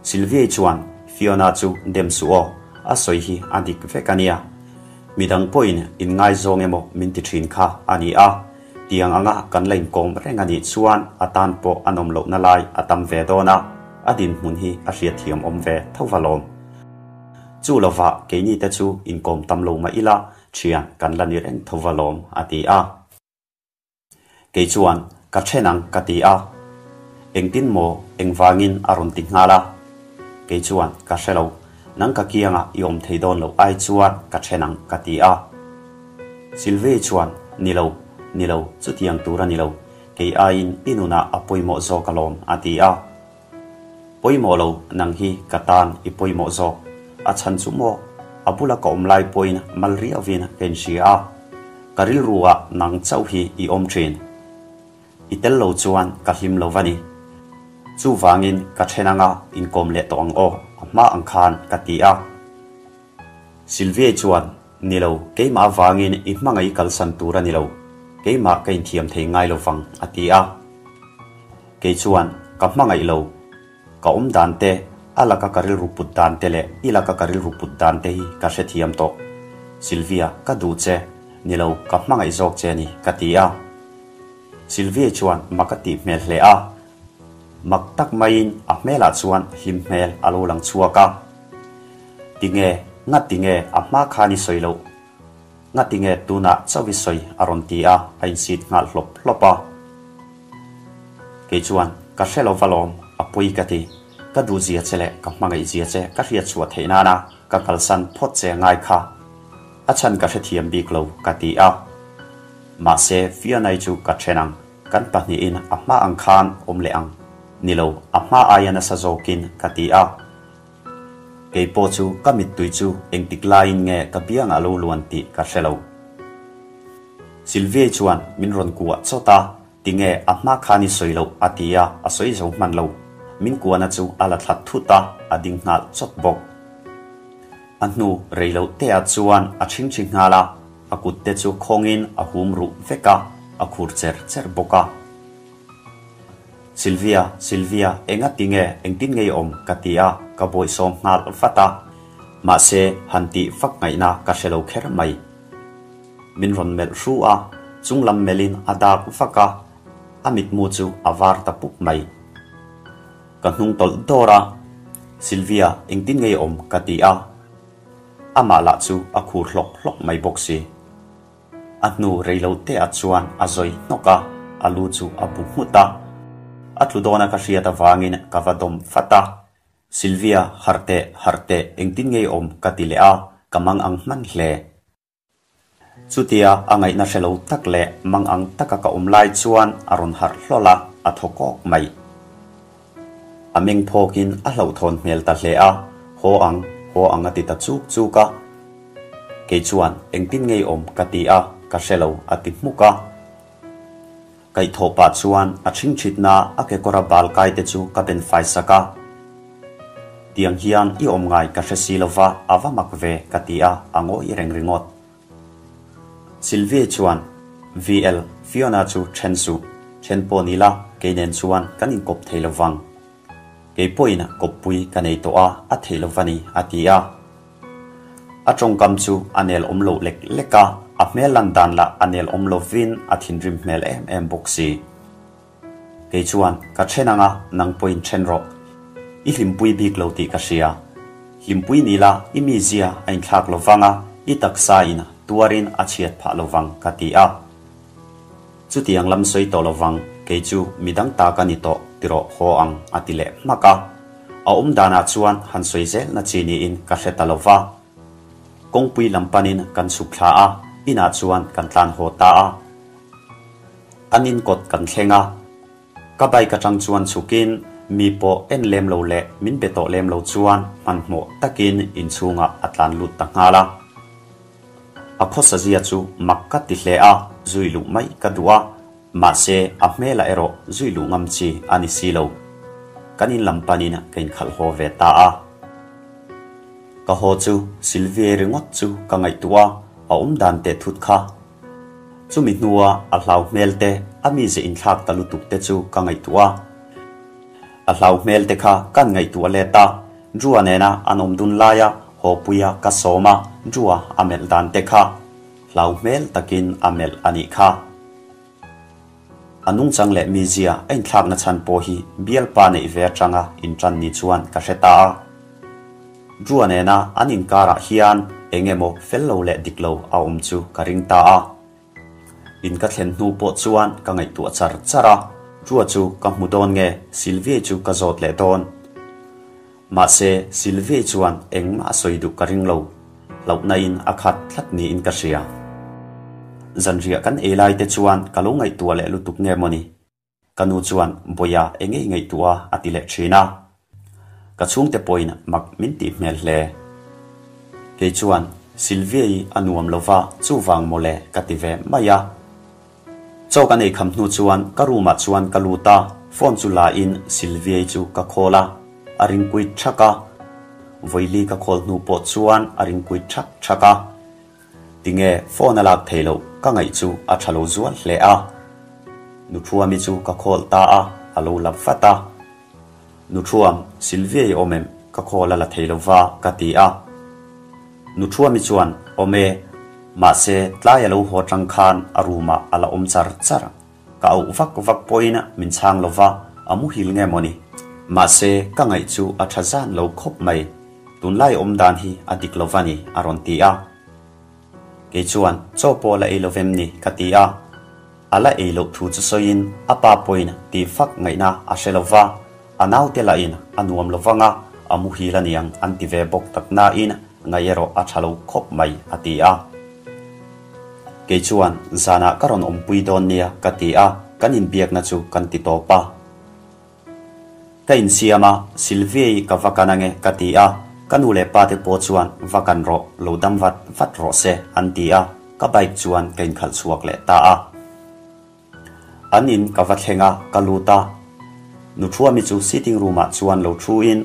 Sylvia chuan Fiona chu dem suh aw, a sawi hi a dik vek a nia. Midang pawhin in ngaizawng emaw min ti thin kha a ni a, tiang anga kan la inkawm reng a nih chuan a tan pawh a nawm lohna lai a tam ve dawn a, a dinhmun hi a hriatthiam awm ve tho va lawm. Chu lovah keini te chu inkawm tam lo mah ila thian kan la ni reng tho va lawm, a ti a. Kei chuan, Ka then ang, ka ti a. Engtin maw, engvangin a rawn ti nghal a. Kei chuan, Ka hre lo, nang ka kiangah i awm thei dawn loh ai chuan ka then ang, ka ti a. Sylvie chuan, Ni lo, ni lo, chutiang tur a ni lo, kei aiin i nunah a pawimawh zawk alawm, a ti a. Pawimawh lo, nang hi ka tan i pawimawh zawk. A chhan chu maw? A bula ka awm lai pawhin mal riauvin ka inhria a, ka rilru-ah nang chauh hi i awm thin. I tel lo chuan ka hlim lo va ni. Chuvangin ka then anga inkawm leh tawh ang aw, a hma ang khan ka ti a. Sylvia chuan, Ni lo, keimah avangin i hmangaih kalsan tur a ni lo. Keimah ka inthiam thei ngai lo vang, a ti a. Kei chuan, Ka hmangaih lo. Ka awm dan te, a laka ka rilru put dan te leh i laka ka rilru put dan te hi ka hrethiam tawh. Sylvia, ka duh che. Ni lo, ka hmangaih zawk che a ni, ka ti a. Sylvia chuan mak a tih hmel hle a. Mak tak maiin a hmelah chuan hlim hmel a lo lang chhuak a. Tinge, ngatinge a hma khan i sawi loh? Ngatinge tunah chauh i sawi? a rawn ti a, a insit nghal hlawp hlawp a. Kei chuan, Ka hre lo va lawm, a pawi ka ti. Ka duhzia che leh ka hmangaihzia che ka hriatchhuah theih nana ka kalsan phawt che ngai kha. A chhan ka hrethiam bik lo, ka ti a. Mahse, Fiona-i chu ka then ang. Kan pahnihin a hma ang khan awm leh ang. Ni lo, a hma aia nasa zawkin, ka ti a. Kei pawh chu ka mittui chu engtik laiin nge ka biangah lo luan tih ka hre lo. Sylvia chuan min rawn kuah chawt a, Tinge a hma khan i sawi loh a ti a, a sawi zo hman lo. Min kuahna chu a la thla thut a, a ding nghal chawt bawk. A hnu rei loh te ah chuan a chhingchhi nghal a, a kut te chu khawngin a hum ruh vek a, a khur cher cher bawk a. Sylvia, Sylvia, enga tinge, engtin nge i awm? ka ti a, ka bawihsawm nghal vat a. Mahse, han tih vak ngaihna ka hre lo kher mai. Min rawn melh hru a, chung lam melhin a dak vak a, a mitmu chu a var ta pup mai. Ka hnung tawlh dawr a, Sylvia, engtin nge i awm? ka ti a. Amah lah chu a khur hlawk hlawk mai bawk si. A hnu rei lo te ah chuan a zawi hnawk a, a lu chu a bu nghut a. A tlu dawna ka hriat avangin ka va dawm fat a. Sylvia, harh teh, harh teh, engtin nge i awm? ka ti leh a, ka mang ang hman hle. Chutia a ngaihna hre lo tak leh mang ang taka ka awm lai chuan a rawn harh hlawl a, a thaw kawk mai. A meng phawkin a hlauhthawn hmel ta hle a, Haw ang, haw ang a ti ta chuk chuk a. Kei chuan engtin ngei awm ka ti a, ka hre lo a ti hmuk a. Kaihthawh pah chuan a chhingchhitna a kekawra bal kai te chu ka ben fai sak a. Tiang hian i awm ngai ka hre si lova a va mak ve ka ti a, a ngawi reng ringawt. Sylvie chuan, VL, Fiona chu then suh. Then pawh ni la, kei nen chuan kan inkawp thei lo vang. Kei pawhin kawppui ka nei tawh a, a theih lo va ni, a ti a. A tawngkam chu a nel awm loh lek lek a, a hmel lan dan lah a nel awm lovin a thinrim hmel em em bawk si. Kei chuan, Ka then anga, nang pawhin then rawh. I hlimpui bik lo tih ka hria. Hlimpui ni la, i mizia a inthlak lo vang a, i taksa in tuarin a chhiat phah lo vang, ka ti a. Chutiang lam sawi tawh lo vang, kei chu midang ta ka ni tawh tirawh haw ang, a ti leh hmak a. A awm danah chuan han sawi zelna chi niin ka hre ta lo va. Kawngpui lam panin kan chhuk thla a, inah chuan kan tlan haw ta a. An in kawt kan thleng a. Ka bike atang chuan chhukin mi pawh en lem lo leh min be tawh lem lo chuan hmanhmawh takin inchhungah a tlan lut ta nghal a. A khawsa zia chu mak ka ti hle a, zui luh mai ka duh a, mahse a hmelah erawh zui luh ngam chi a ni si lo. Kan in lam panin ka inkhalh haw ve ta a. Ka haw chu Sylvie ringawt chu ka ngaihtuah a, a awm dan teh thut kha. Chumi hnua a hlau hmel te, a mize inthlak ta lutuk te chu ka ngaihtuah a. A hlau hmel te kha kan ngaihtuah let a, Drua nena an awm dun laia hawpuia ka sawm a, Drua a melh dan te kha hlau hmel takin a melh a nih kha. A nungchang leh mizia a inthlakna chhan pawh hi bialpa neih ve atanga intan ni chuan ka hre ta a. Drua nena an inkarah hian eng emaw fel lo leh dik lo a awm chu ka ring ta a. In ka thlen hnu pawh chuan ka ngaihtuah char char a, Drua chu ka hmu dawn nge Sylvie chu ka zawt leh dawn. Mahse Sylvie chuan engmah a sawi duh ka ring lo. Hlauhna in a khat tlat niin ka hria. Zanriah kan ei lai te chuan ka lo ngaihtuah leh lutuk nge mawni? Ka nu chuan Bawiha eng ngei ngaihtuah a ti leh thin a. Ka chhungte pawhin mak min tih hmel hle. Kei chuan, Sylvia-i a nuam lo va, chuvang mawle ka ti ve mai a. Chaw kan ei kham hnu chuan ka room ah chuan ka lut a, phone chu la in Sylvia-i chu ka call a, a ring kuit thak a. Vawili ka call hnu pawh chuan a ring kuit thak thak a. Tinge phone a lak theih loh ka ngaih chu a tha lo zual hle a. Nuthuami chu ka call ta a, a lo lap vat a. Nuthuam, Sylvia-i awm em? Ka call a la thei lo va ka ti a. Nuthuami chuan, Awm e, mahse tlai a lo haw tang khan a room ah a la awm char char. Ka auh vak vak pawhin min chhang lo va, a muhil nge mawni? Mahse ka ngaih chu a tha zan lo khawp mai. Tunlai awm dan hi a dik lo va ni a rawn ti a. Kei chuan, Chaw pawh la ei lo vem ni? ka ti a. A la ei loh thu chu sawiin a pa pawhin tih fak ngaihna a hre lo va, a naute lahin a nuam lo vang a, a muhil a niang an ti ve bawk tak nain ngaih erawh a tha lo khawp mai a ti a. Kei chuan zanah ka rawn awmpui dawn nia ka ti a, kan inbiakna chu kan ti tawp a. Ka insiam a, Sylvia-i ka va kan ange ka ti a, ka nu leh pa te pawh chuan va kan rawh, lo dam vat vat rawh se an ti a, ka bike chuan ka inkhalh chhuak leh ta a. An in ka va thleng a, ka lut a, Nuthuami chu sitting room ah chuan lo thu in,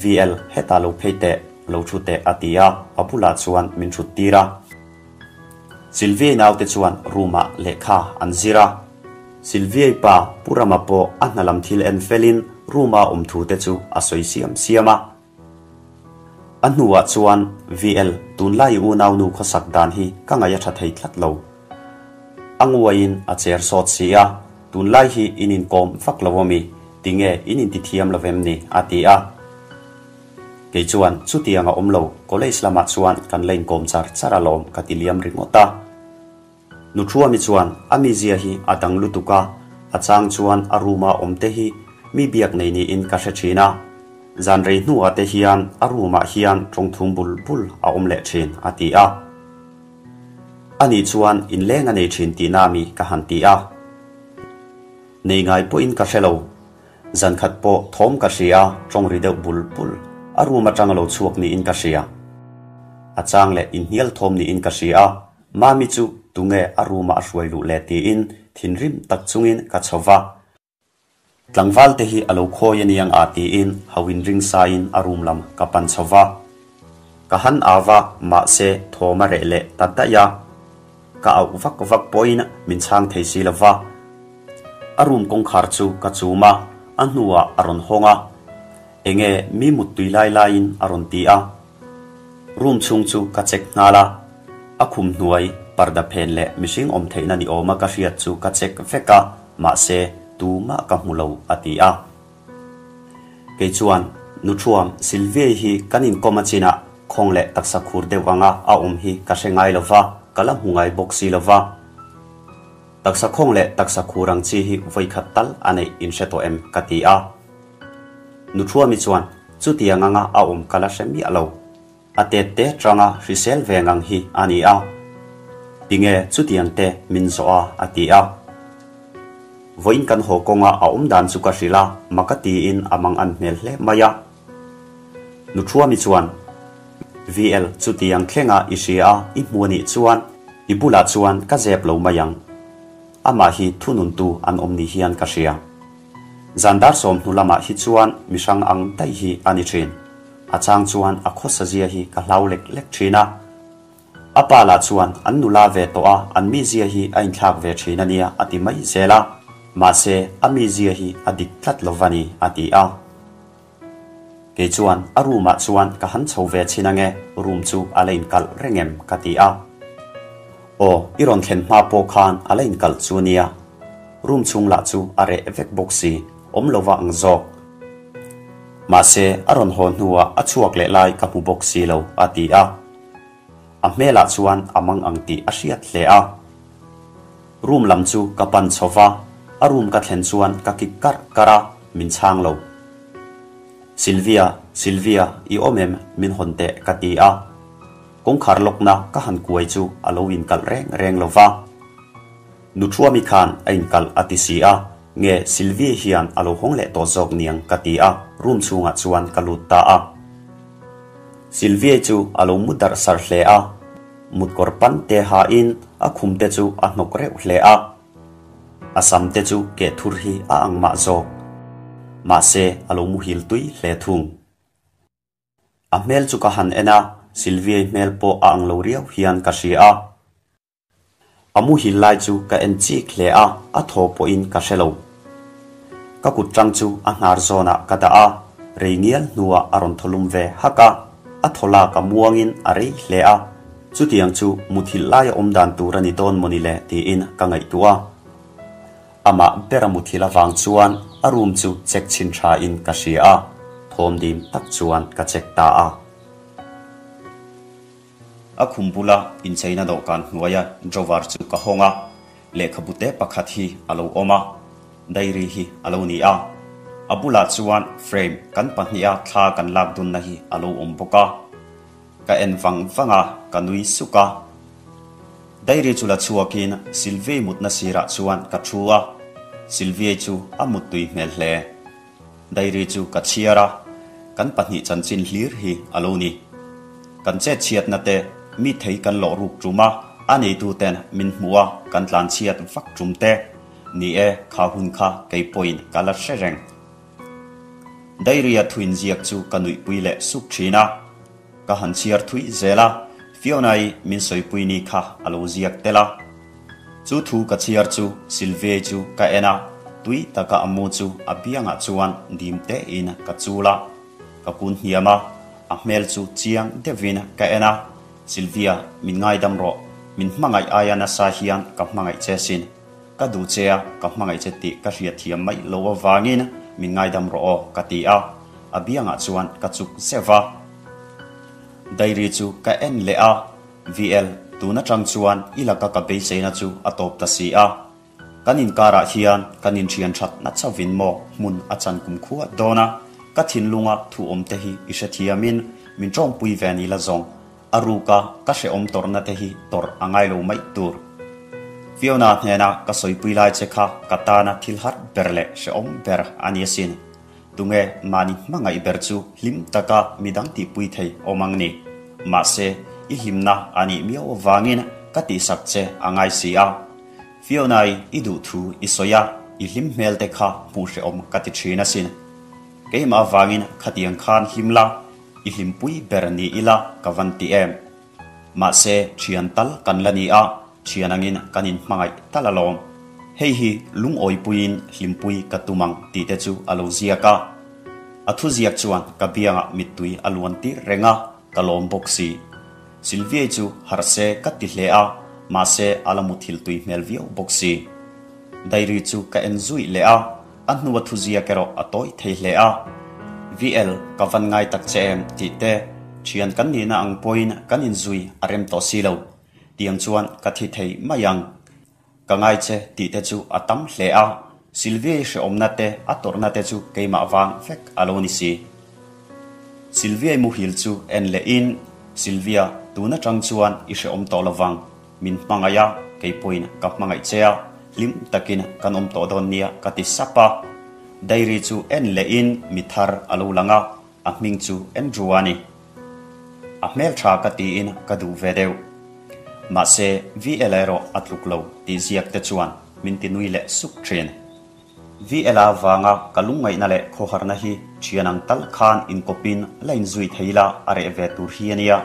VL, hetah lo phei teh, lo thu teh a ti a, a bulah chuan min thut tir a. Sylvia-i naute chuan room ah lehkha an zir a. Sylvia-i pa Pu Rama pawh a hna lam thil en felin room-a awm thu te chu a sawi siam siam a. A hnuah chuan, VL, tunlai i unaunu khawsak dan hi ka ngaih a tha thei tlat lo. A nguaiin a cher sawt si a, tunlai hi in inkawm vak lo awmi, tinge in intithiam lo vem ni? a ti a. Kei chuan, Chutiang a awm lo, college lamah chuan kan la inkawm char char alawm ka ti liam ringawt a. Nuthuami chuan a mizia hi a dang lutuk a, a chang chuan a room-a awm te hi mi biak nei niin ka hre thin a. Zan rei hnuah te hian a room-ah hian tawngthum bul bul a awm leh thin, a ti a. Ani chuan inleng a nei thin tihna mi ka han ti a. Nei ngai pawhin ka hre lo. Zan khat pawh thawm ka hria, tawng ri deuh bul bul. A room atang a lo chhuak niin ka hria. A chang leh inhnial thawm niin ka hria. Mami chu tunge a room ah a hruai luh le tiin thinrim tak chungin ka chho va. Tlangval te hi a lo khawi a niang a tiin ho in ring sain a room lam ka pan chho va. Ka han au va mahse thawm a reh leh ta daih a. Ka auh vak vak pawhin min chhang thei si lo va. A room kawngkhar chu ka chum a, a hnuah a rawn hawng a. Enge mi muttui lai laiin a rawn ti a. Room chhung chu ka check nghal a, a khum hnuai parda phen leh mihring awm theihna ni awma ka hriat chu ka check vek a, mahse tumah ka hmu lo a ti a. Kei chuan Nuthuam Sylvia hi kan inkawm a chinah khawng leh taksa khur deuh anga a awm hi ka hre ngai lo va, ka la hmu ngai bawk si lo va. Taksa khawng leh taksa khur ang chi hi vawikhat tal a neih inhre tawh em ka ti a. Nuthuami chuan chutiang anga a awm ka la hre miah lo. A tet te tanga hrisel ve ngang hi a ni a. Tinge chutiang te min zawh a a ti a. Vawiin kan haw kawnga a awm dan chu ka hrilh a, maka tiin a mang an hmel hle mai a. Nuthuami chuan, VL, chutiang thlenga i hria a, i hmu a nih chuan i bulah chuan ka zep lo mai ang. Amah hi thununtu an awm ni hian ka hria. Zan dar 20 lamah hi chuan mi hrang ang daih hi a ni thin. A chang chuan a khawsa zia hi ka hlau lek lek thin a. A pa lah chuan an nula ve tawh a, an mizia hi a inthlak ve thin a nia a ti mai zel a. Mahse, a mizia hi a dik tlat lo va ni a ti a. Kei chuan a room ah chuan ka han chho ve chhin ange, room chu a la inkalh reng em ka ti a. Aw, i rawn thlen hma pawh khan a la inkalh chu nia. Room chhung lah chu a reh vek bawk si, awm lo va ang zawk. Mahse, a rawn haw hnuah a chhuak leh lai ka hmu bawk si lo a ti a. A hmelah chuan a mang ang tih a hriat hle a. Room lam chu ka pan chho va, a room ka thlen chuan ka kik karh karh a, min chhang lo. Sylvia, Sylvia, i awm em? Min hawn teh ka ti a. Kawngkhar lawkna ka han kuai chu a lo inkalh reng reng lo va. Nuthuami khan a inkalh a ti si a, nge Sylvia hian a lo hawng leh tawh zawk niang ka ti a, room chhungah chuan ka lut ta a. Sylvia chu a lo mu darh sar hle a, mutkawr pan te hain a khum te chu a hnawk reuh hle a. A sam te chu keh thur hi a ang mah zawk. Mahse a lo muhil tui hle thung. A hmel chu ka han en a, Sylvia-i hmel pawh a ang lo riau hian ka hria a. A muhil lai chu ka en chik hle a, a thaw pawhin ka hre lo. Ka kut tang chu a hnar zawnah ka dah a, rei ngial hnuah a rawn thaw lum ve hak a, a thaw lak a muangin a rei hle a. Chutiang chu muthilh laia awm dan tur a ni dawn mawni le tiin ka ngaihtuah a. Amah bera muthilh avang chuan a room chu check chhin tha in ka hria a, thawm dim tak chuan ka check ta a. A khum bula incheina dawhkan hnuaia drawer chu ka hawng a, lehkhabu te pakhat hi a lo awm a, diary hi a lo ni a. A bulah chuan frame kan pahniha thla kan lak dunna hi a lo awm bawk a. Ka en vang vang a, ka nui suk a. Diary chu la chhuakin Sylvie mutna sirah chuan ka thu a, Sylvie chu a muttui hmel hle. Diary chu ka chhiar a, kan pahnih chanchin hlir hi a lo ni. Kan chet chhiatna te, mi thei kan lawh ruk tum a, a neituten min hmuh a, kan tlan chhiat vak tum te. Ni e, kha hun kha kei pawhin ka la hre reng. Diary-a thuin ziak chu ka nuihpui leh suk thin a. Ka han chhiar thui zel a, Fiona-i min sawipui ni kha a lo ziak tel a. Chu thu ka chhiar chu Sylvie chu ka en a, tui taka a mu chu a biangah chuan dim tein ka chul a. Ka kun hniam a, a hmel chu chiang deuhin ka en a, Sylvia, min ngaidam rawh, min hmangaih aia nasa hian ka hmangaih che sin. Ka duh che a, ka hmangaih che tih ka hriatthiam mai lo avangin min ngaidam rawh aw, ka ti a. A biangah chuan ka chuk zeuh va. Diary chu ka en leh a, VL, tun atang chuan i laka ka beiseina chu a tawp ta si a. Kan inkarah hian kan inthian that na chauhin maw hmun a chan kum khuat dawn a, ka thinlunga thu awm te hi i hrethiamin min tawngpui ve ni la zawng. A ruka ka hrehawm tawrhna te hi tawrh a ngai lo mai tur. Fiona hnena ka sawipui lai che kha ka tana thil har ber leh hrehawm ber a ni asin. Tunge mahni hmangaih ber chu hlim taka midang tihpui thei awm ang ni. Mahse, i hlimna a nih miau avangin ka tihsak che a ngai si a. Fiona-i i duh thu i sawi a, i hlim hmel te kha hmuh hrehawm ka ti thin asin. Keimah avangin khatiang khan hlim la, I hlimpui ber ni ila ka van ti em? Mahse, thian tal kan la ni a, thian angin kan inhmangaih tal alawm. Hei hi lungawipuiin hlimpui ka tum ang tih te chu a lo ziak a. A thuziak chuan ka biangah mittui a luan tir reng a, ka lawm bawk si. Sylvia-i chu harh se ka ti hle a, mahse a la muthilh tui hmel viau bawk si. Diary chu ka en zui leh a. A hnua thuziak erawh a tawi thei hle a. VL, ka van ngai tak che em? tih te, thian kan nihna ang pawhin kan inzui a rem tawh si lo. Tiang chuan ka thi thei mai ang. Ka ngai che tih te chu a tam hle a. Sylvia-i hrehawmna te, a tawrhna te chu keimah vang vek a lo ni si. Sylvia-i muhil chu en lehin, Sylvia, tun atang chuan i hrehawm tawh lovang. Min hmangaih a, kei pawhin ka hmangaih che a, hlim takin kan awm tawh dawn nia ka ti sap a. Diary chu en lehin mi thar a lo lang a, a hming chu Andrew a ni. A hmel tha ka tiin ka duh ve deuh. Mahse, VL erawh a tluk lo tih ziak te chuan min ti nui leh suk thin. VL a vanga ka lungngaihna leh khawharna hi thian ang tal khan inkawpin la inzui thei la a reh ve tur hi a nia.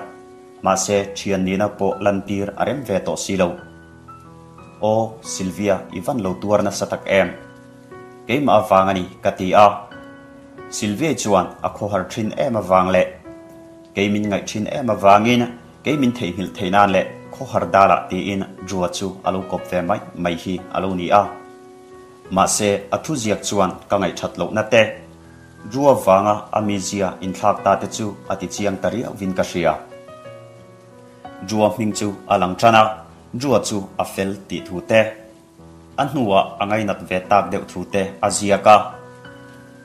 Mahse, thian nihna pawh lantir a rem ve tawh si lo. Aw, Sylvia, i van lo tuar nasa tak em? Keimah avang a ni, ka ti a. Sylvia chuan a khawhar thin em avang leh kei min ngaih thin em avangin kei min theihnghilh theih nan leh khawhar dalah tiin Drew-a chu a lo kawp ve mai mai hi a lo ni a. Mahse, a thuziak chuan ka ngaihthat lohna te, Drew avanga a mizia inthlak ta te chu a ti chiang ta riauvin ka hria. Drew-a hming chu a lang tan a, Drew-a chu a fel tih thu te, a hnuah a ngainat ve tak deuh thu te a ziak a.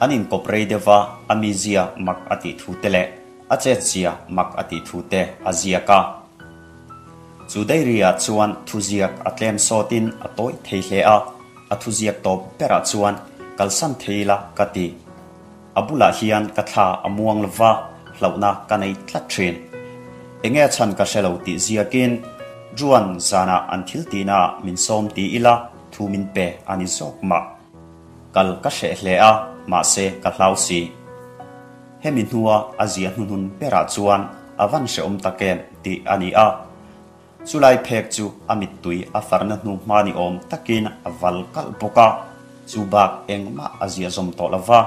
An inkawp rei deuh a, a mizia mak a tih thu te leh a chetzia mak a tih thu te a ziak a. Chu diary-ah chuan thuziak a tlem sawtin a tawi thei hle a, a thuziak tawp berah chuan kalsan thei ila ka ti. A bulah hian ka thla a muang lo va, hlauhna ka nei tlat thin. Enge a chhan ka hre lo tih ziakin Juan zanah an thil tihnaah min sawm ti ila thu min pe a ni zawk mah. Kal ka hreh hle a, mahse ka hlau si. Hemi hnua a zia hnuhnun berah chuan a van hrehawm tak em tih a ni a. Chulai phek chu a mittui a farna hnu hma ni awm takin a val kalh bawk a, chu bak engmah a zia zawm tawh lo va.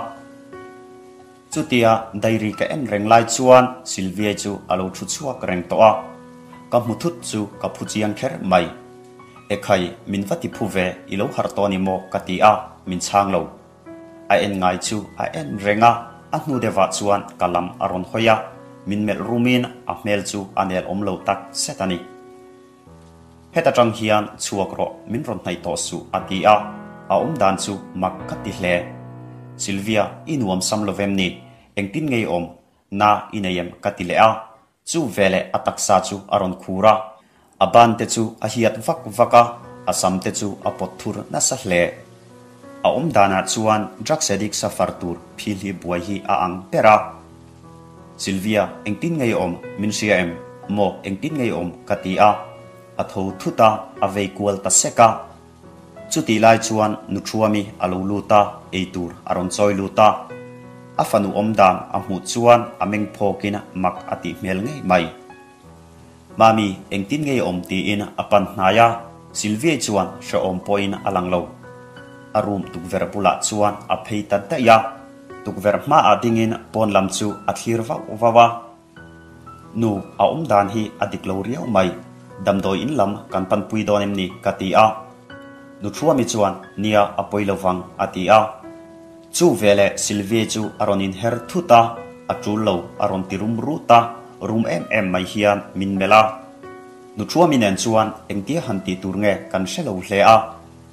Chutia diary ka en reng lai chuan Sylvia chu a lo thu chhuak reng tawh a, ka hmu thut chu ka phu chiang kher mai. Ekhai, min va ti phu ve, i lo harh tawh a ni maw? ka ti a, min chhang lo. A en ngai chu a en reng a, a hnu deuhah chuan ka lam a rawn hawi a, min melh rumin a hmel chu a nel awm lo tak zet a ni. Heta tang hian chhuak rawh, min rawn hnaih tawh suh a ti a, a awm dan chu mak ka ti hle. Sylvia, i nuam sam lo vem ni? Engtin ngei awm? Na i nei em? ka ti leh a, Chu veleh a taksa chu a rawn khur a, a ban te chu a hiat vak vak a, a sam te chu a pawt thur nasa hle. A awm danah chuan drugs addict suffer tur phil hi buai hi a ang ber a. Sylvia, engtin ngei awm min hria em? Maw, engtin ngei awm? ka ti a. A tho thut a, a vei kual ta sek a. Chutih lai chuan Nuthuami a lo lut a, eitur a rawn chawi lut a. A fanu awm dan a hmuh chuan a meng phawkin mak a tih hmel ngei mai. Mami, engtin nge i awm tiin a pan hnai a, Sylvia chuan hrehawm pawhin a lang lo. A room tukverh bulah chuan a phei ta daih a, tukverh hmaah dingin pawn lam chu a thlir vauh vauh a. Nu, a awm dan hi a dik lo riau mai. Damdawi in lam kan panpui dawn em ni? ka ti a. Nu Thuami chuan, Nia, a pawi lo vang, a ti a. Chu veleh Sylvie chu a rawn inher thut a, a tul lo, a rawn ti rum rut a, rum em em mai hian min melh a. Nu Thuami nen chuan engtia han tih tur nge kan hre lo hle a.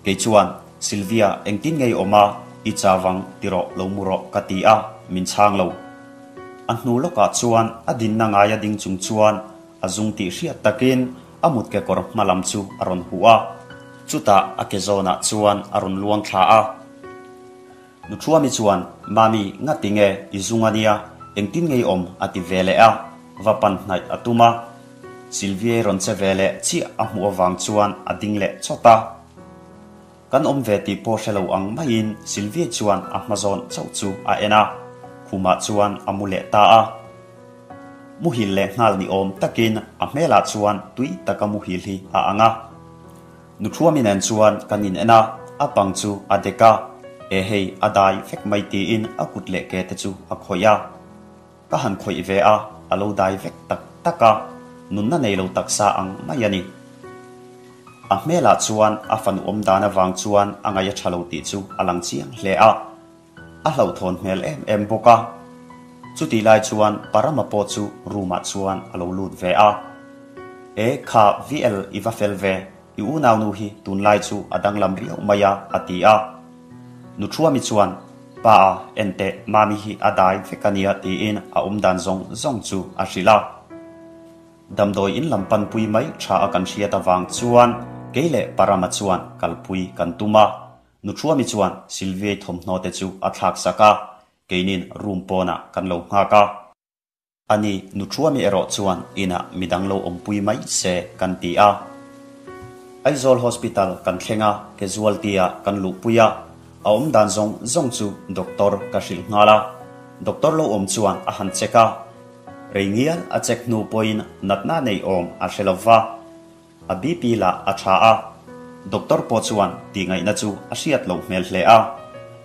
Kei chuan, Sylvia, engtin nge i awm a? I cha vang, ti rawh, lo mu rawh, ka ti a, min chhang lo. A hnu lawkah chuan a dinna ngaia ding chung chuan a zung tih hriat takin a mut kekawr hma lam chu a rawn huh a, chutah a ke zawnah chuan a rawn luang thla a. Nuthuami chuan, Mami, ngati nge i zung a nia, engtin nge i awm? a ti ve leh a, va pan hnaih a tum a. Sylvia-i rawn che ve leh chiah a hmuh avang chuan a ding leh chawt a. Kan awm ve tih pawh hre lo ang maiin Sylvia chuan a hma zawn chauh chu a en a, khumah chuan a mu leh ta a. Muhil leh nghal ni awm takin a hmelah chuan tui taka muhil hi a ang a. Nuthuami nen chuan kan in en a, a pang chu a dek a, e hei a dai vek mai tiin a kut leh ke te chu a khawih a. Ka han khawih ve a, a lo dai vek tak tak a, nunna nei lo taksa ang mai a ni. A hmelah chuan a fanu awm dan avang chuan a ngaih a tha lo tih chu a lang chiang hle a, a hlauhthawn hmel em em bawk a. Chutih lai chuan Parama pawh chu room ah chuan a lo lut ve a. E kha VL i va fel ve, i unaunu hi tunlai chu a danglam riau mai a, a ti a. Nuthuami chuan, Pa a, enteh, Mami hi a dai vek a nia tiin a awm dan zawng zawng chu a hrilh a. Damdawi in lam panpui mai tha a kan hriat avang chuan kei leh Parama chuan kalpui kan tum a. Nuthuami chuan Sylviai thawmhnaw te chu a thlak sak a, keinin room pawnah kan lo nghak a. Ani Nuthuami erawh chuan inah midang lo awmpui mai se kan ti a. Aizawl Hospital kan thleng a, casualty ah kan luhpui a, a awm dan zawng zawng chu doctor ka hrilh nghal a. Doctor lo awm chuan a han check a, rei ngial a check hnu pawhin natna nei awm a hre lo va. A BP lah a tha a, doctor pawh chuan tihngaihna chu a hriat loh hmel hle a.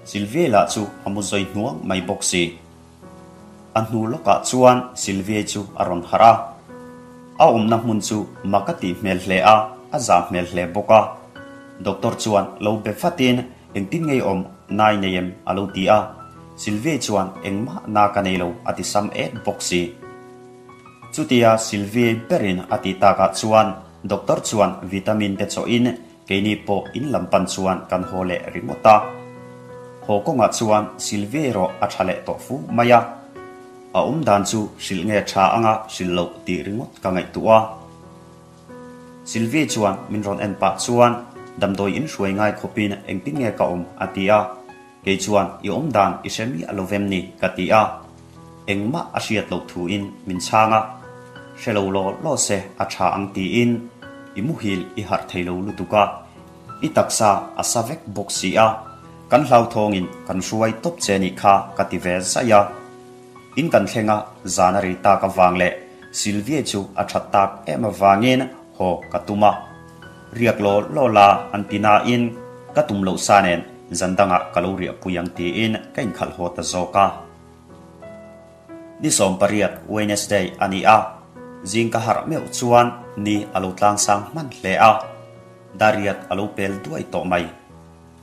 Sylvia lah chu a mu zawi hnuang mai bawk si. A hnu lawkah chuan Sylvia chu a rawn harh a. A awmna hmun chu mak a tih hmel hle a, a zah hmel hle bawk a. Doctor chuan lo be fatin engtin ngei awm nai nei em a lo ti a. Sylvia chuan engmah na ka nei lo a ti sam et bawk si. Chutia Sylvia berin a tih takah chuan doctor chuan vitamin te chawhin Keini pawh in lam pan chuan kan haw leh ringawt a. Haw kawngah chuan Sylvia erawh a tha leh tawh fu mai a. A awm dan chu hrilh nge tha anga hrilh loh tih ringawt ka ngaihtuah a. Sylvia chuan min rawn en pah chuan damdawi in hruai ngai khawpin engtin nge ka awm a ti a. Kei chuan i awm dan i hre miah lo vem ni ka ti a. Engmah a hriat loh thuin min chhang a, hre lo law law se a tha ang tiin i muhil i harh thei lo lutuk a, i taksa a sa vek bawk si a, kan hlauthawngin kan hruai tawp che nih kha ka ti ve zaih a. In kan thleng a, zan a rei tak avang leh Sylvia chu a that tak em avangin haw ka tum a. Riak law law la an ti nain ka tum loh sa nen zan dangah ka lo riahpui ang tiin ka inkhalh haw ta zawk a. Ni 18 Wednesday a ni a, zing ka harh meuh chuan ni a lo tlangsang hman hle a, Dariat a lo pel duai tawh mai.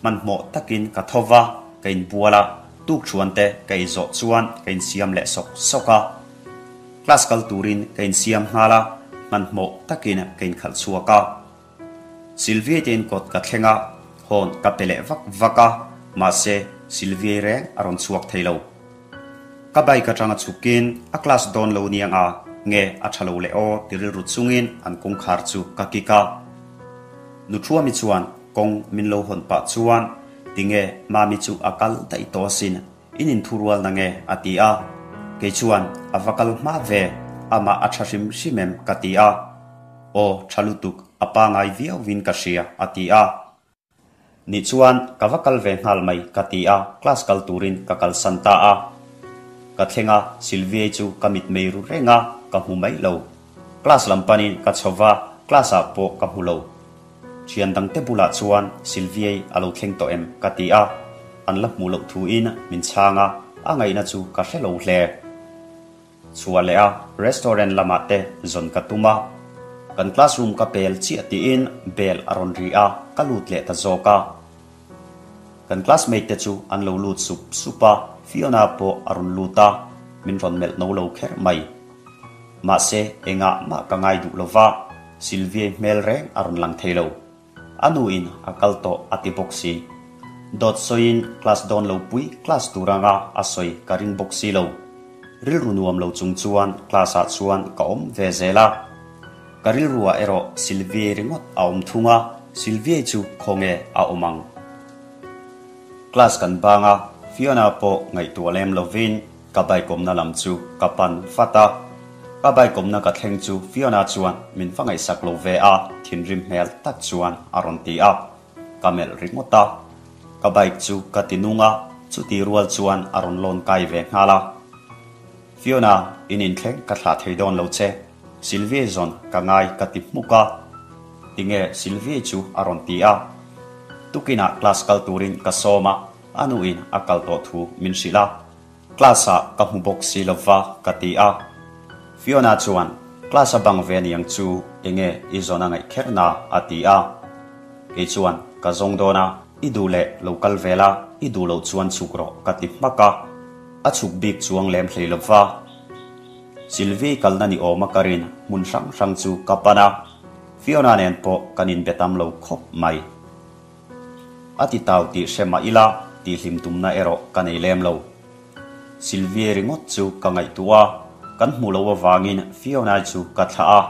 Hmanhmawh takin ka tho va, ka inbual a, tukṭhuan te ka ei zawh chuan ka insiam leh sawk sawk a. Class kal turin ka insiam nghal a, hmanhmawh takin ka inkhalh chhuak a. Sylvie te inkawt ka thleng a, hawn ka pe leh vak vak a, mahse Sylvie reng a rawn chhuak thei lo. Ka bike atanga chhukin a class dawn lo niang a, nge a tha lo leh aw ti rilru chungin an kawngkhar chu ka kik a. Nuthuami chuan kawng min lo hawn pah chuan tinge Mami chu a kal daih tawh asin, in inthurual na nge a ti a. Kei chuan a va kal hma ve, amah a tha hrim hrim em ka ti a. Aw tha lutuk, a pangai viauin ka hria a ti a. Nih chuan ka va kal ve nghal mai ka ti a, class kal turin ka kalsan ta a. Ka thleng a, Sylvia chu ka mitmei ru reng a, ka hmu mai lo. Class lam panin ka chho va, class ah pawh ka hmu lo. Thian dangte bulah chuan Sylvia a lo thleng tawh em ka ti a, an la hmuh loh thuin min chhang a, a ngaihna chu ka hre lo hle. Chhuah leh a, restaurant lamah te zawn ka tum a. Kan classroom ka pel chiah tiin bell a rawn ri a, ka lut leh ta zawk a. Kan classmate te chu an lo lut sup sup a, Fiona pawh a rawn lut a, min rawn melh no lo kher mai. Mahse, engah mah ka ngai duh lo va, Sylvia hmel reng a rawn lang thei lo. A nu in a kal tawh a ti bawk si. Dawt sawiin class dawn lo pui class tur anga a sawi ka ring bawk si lo. Rilru nuam lo chung chuan class ah chuan ka awm ve zel a. Ka rilru ah erawh Sylvie ringawt a awm thung a, Sylvie chu khawnge a awm ang? Class kan bang a, Fiona pawh ngaihtuah lem lovin Ka bike awmna lam chu ka pan vat a, ka bike awmna ka thleng chu Fiona chuan min va ngaihsak lo ve a, thinrim hmel tak chuan a rawn ti a, ka melh ringawt a. Ka bike chu ka ti nung a, chuti rual chuan a rawn lawn kai ve nghal a. Fiona, in inthleng ka thlah thei dawn lo che, Sylvie zawn ka ngai ka ti hmuk a. Tinge Sylvie chu a rawn ti a. Tukinah class kal turin ka sawm a, a nuin a kal tawh thu min hrilh a. Class ah ka hmu bawk si lova ka ti a. Fiona chuan class a bang ve aniang chu enge i zawn a ngaih kher na a ti a. Kei chuan ka zawng dawn a, i duh leh lo kal ve la, i duh loh chuan chhuk rawh ka ti hmak a. A chhuk bik chuang lem hlei lova. Sylvie kalna ni awm a ka rin hmun hrang hrang chu ka pan a. Fiona nen pawh kan inbe tam lo khawp mai. A ti tau tih hre mah ila, tihhlim tumna erawh ka nei lem lo. Sylvie ringawt chu ka ngaihtuah a, kan hmu lo avangin Fiona chu ka thlah a,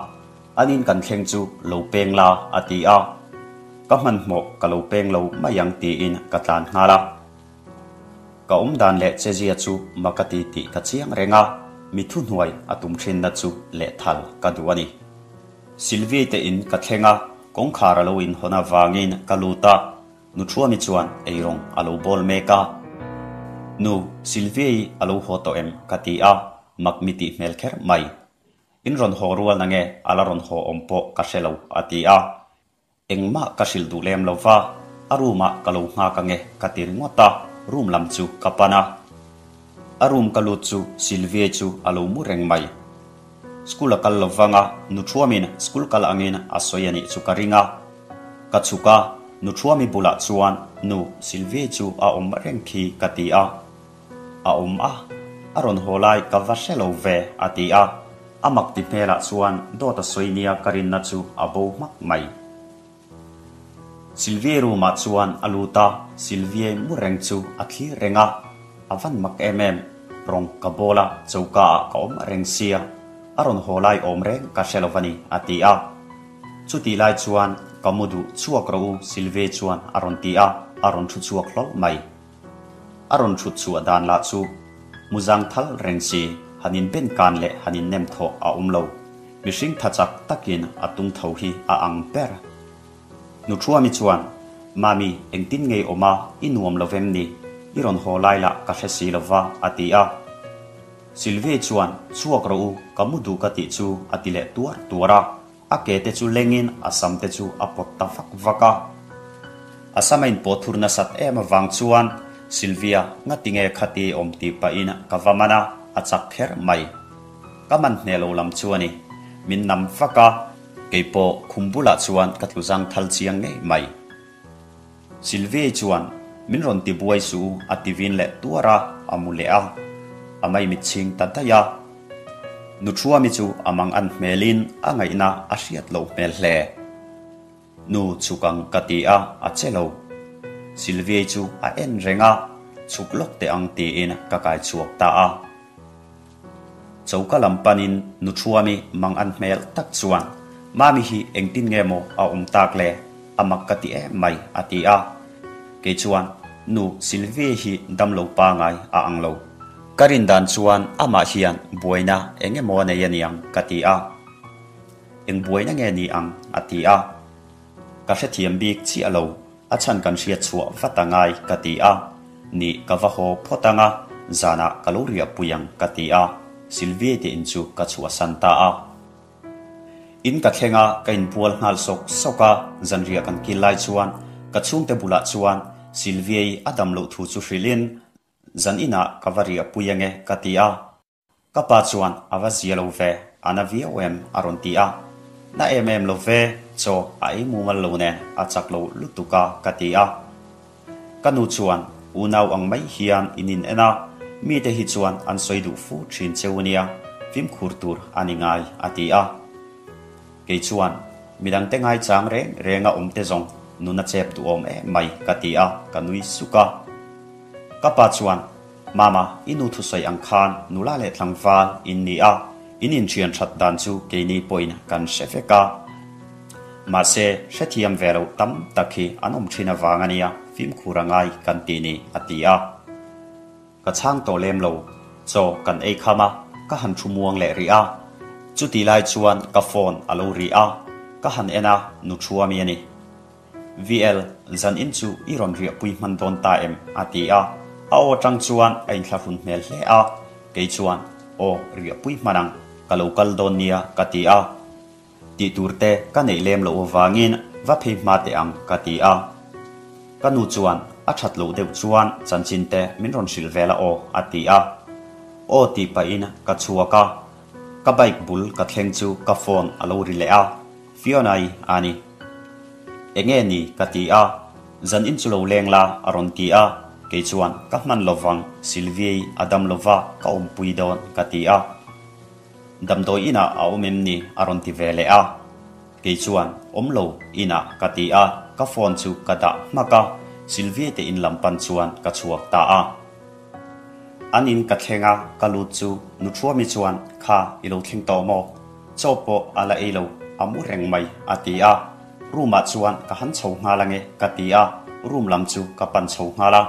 anin kan thleng chu lo peng la a ti a. Ka hmanhmawh ka lo peng lo mai ang tiin ka tlan nghal a. Ka awm dan leh chezia chu mak a ti tih ka chiang reng a, mi thuhnuai a tum thinna chu lehthal ka duh a ni. Sylvie te in ka thleng a, kawngkhar a lo inhawn avangin ka lut a, Nuthuami chuan eirawng a lo bawl mek a. Nu, Sylvie-i a lo haw tawh em? ka ti a, mak mi tih hmel kher mai. In rawn haw rual nange a la rawn haw awm pawh ka hre lo a ti a. Engmah ka hrilh duh lem lo va, a room ah ka lo nghak ange ka ti ringawt a, room lam chu ka pan a. A room ka lut chu Sylvie chu a lo mu reng mai. School a kal lo vang a, Nuthuamin school kal angin a sawi a nih chu ka ring a. Ka chhuk a, Nuthuami bulah chuan Nu Sylvie chu a awm reng khi ka ti a. A awm a, a rawn haw lai ka va hre lo ve a ti a. A mak ti hmelah chuan dawt a sawi nia ka rinna chu a bo hmak mai. Sylvie room ah chuan a lut a, Sylvie mu reng chu a thlir reng a, a van mak em em, rawng ka bawl a, choka ah ka awm reng sia, a rawn haw lai awm reng ka hre lo va ni a ti a. Chutih lai chuan ka mu duh chhuak rawh u Sylvie chuan a rawn ti a, a rawn thu chhuak hlawlh mai. A rawn thut chhuah dan lah chu mu zang thal reng si. Han inben kan leh han innem thawh a awm lo. Mihring tha chak takin a tung tho hi a ang ber. Nu Thuami chuan, Mami, engtin ngei awm a, i nuam lo vem ni? I rawn haw lai lah ka hre si lo va, a ti a. Sylvie chuan, Chhuak rawh u, ka mu duh ka tih chu, a ti leh tuar tuar a. A ke te chu lengin a sam te chu a pawt ta vak vak a. A sam a inpawh thur nasat em avang chuan Sylvia ngati nge khati awm tih pahin ka va man a, a chak kher mai. Ka man hneh lo lam chu a ni. Min nam vak a, keipawh khum bulah chuan ka tlu zang thal chiang ngei mai. Sylvie chuan min rawn ti buai suh u a ti vin leh tuar a, a mu leh a. A maimit chhing ta daih a. Nu Thuami chu a mang an hmelin a ngaihna a hriat loh hmel hle. Nu chhuk ang ka ti a, a che lo. Sylvie chu a en reng a, chhuk lawk teh ang tiin ka kai chhuak ta a. Choka lam panin Nu Thuami mang an hmel tak chuan, Mami hi engtin nge maw a awm tak le? A mak ka ti em mai, a ti a. Kei chuan, Nu Sylvie hi damlo pangai a ang lo. Ka rin dan chuan amah hian buaina eng emaw a nei aniang ka ti a. Eng buaina nge ni ang? a ti a. Ka hrethiam bik chiah lo, a chhan kan hriat chhuah vat a ngai ka ti a, Ni ka va haw phawt ang a, zanah ka lo riah pui ang ka ti a, Sylvie te in chu ka chhuahsan ta a. In ka thleng a, ka inbual nghal sawk sawk a, zanriah kan kil lai chuan ka chhungte bulah chuan Sylvie-i a dam loh thu chu hrilhin zan inah ka va riah pui ange ka ti a. Ka pa chuan a va zia lo ve, a na viau em? a rawn ti a. Na em em lo ve, chaw a ei mumal lo nen a chak lo lutuk a ka ti a. Ka nu chuan unau ang mai hian in in en a, mite hi chuan an sawi duh fu thin cheu nia, fimkhur tur a ni ngai a ti a. Kei chuan midangte ngaichang reng renga awm te zawng nun a chep duhawm em mai ka ti a, ka nui suk a. Ka pa chuan Mama, i nu thusawi ang khan nula leh tlangval in ni a, in inṭhian ṭhat dan chu keini pawhin kan hre vek a. Mahse, hrethiam ve loh tam tak hi an awm ṭhin avang a nia, fimkhur a ngai kan ti ni, a ti a. Ka chhang tawh lem lo, chaw kan ei kham a, ka han ṭhu muang leh rih a. Chuti lai chuan ka phone a lo ri a, ka han en a, nu ṭhuami a ni. VL, zan in chu i rawn riahpui hman dawn ta em? a ti a, a aw atang chuan a inthlahrun hmel hle a, kei chuan, Aw, riahpui hman ang, ka lo kal dawn nia, ka ti a. Tih tur te ka neih lem loh avangin va phei hma teh ang, ka ti a. Ka nu chuan, A that loh deuh chuan chanchin te min rawn hrilh vel a aw, a ti a. Aw tih pahin ka chhuak a, ka bike bul ka thleng chu ka phone a lo ri leh a. Fiona-i a ni. Enge ni? ka ti a. Zan in chu lo leng la, a rawn ti a. Kei chuan, Ka hman lo vang, Sylvie-i a dam lo va, ka awmpui dawn, ka ti a. Damdawi inah a awm em ni? a rawn ti ve leh a. Kei chuan, Awm lo, inah, ka ti a. Ka phone chu ka dah hmak a, Sylvie te in lam pan chuan ka chhuak ta a. An in ka thleng a, ka lut chu nu Thuami chuan, Kha, i lo thleng tawh maw? Chaw pawh a la ei lo, a mu reng mai, a ti a. Room ah chuan ka han chho nghal ange, ka ti a, room lam chu ka pan chho nghal a.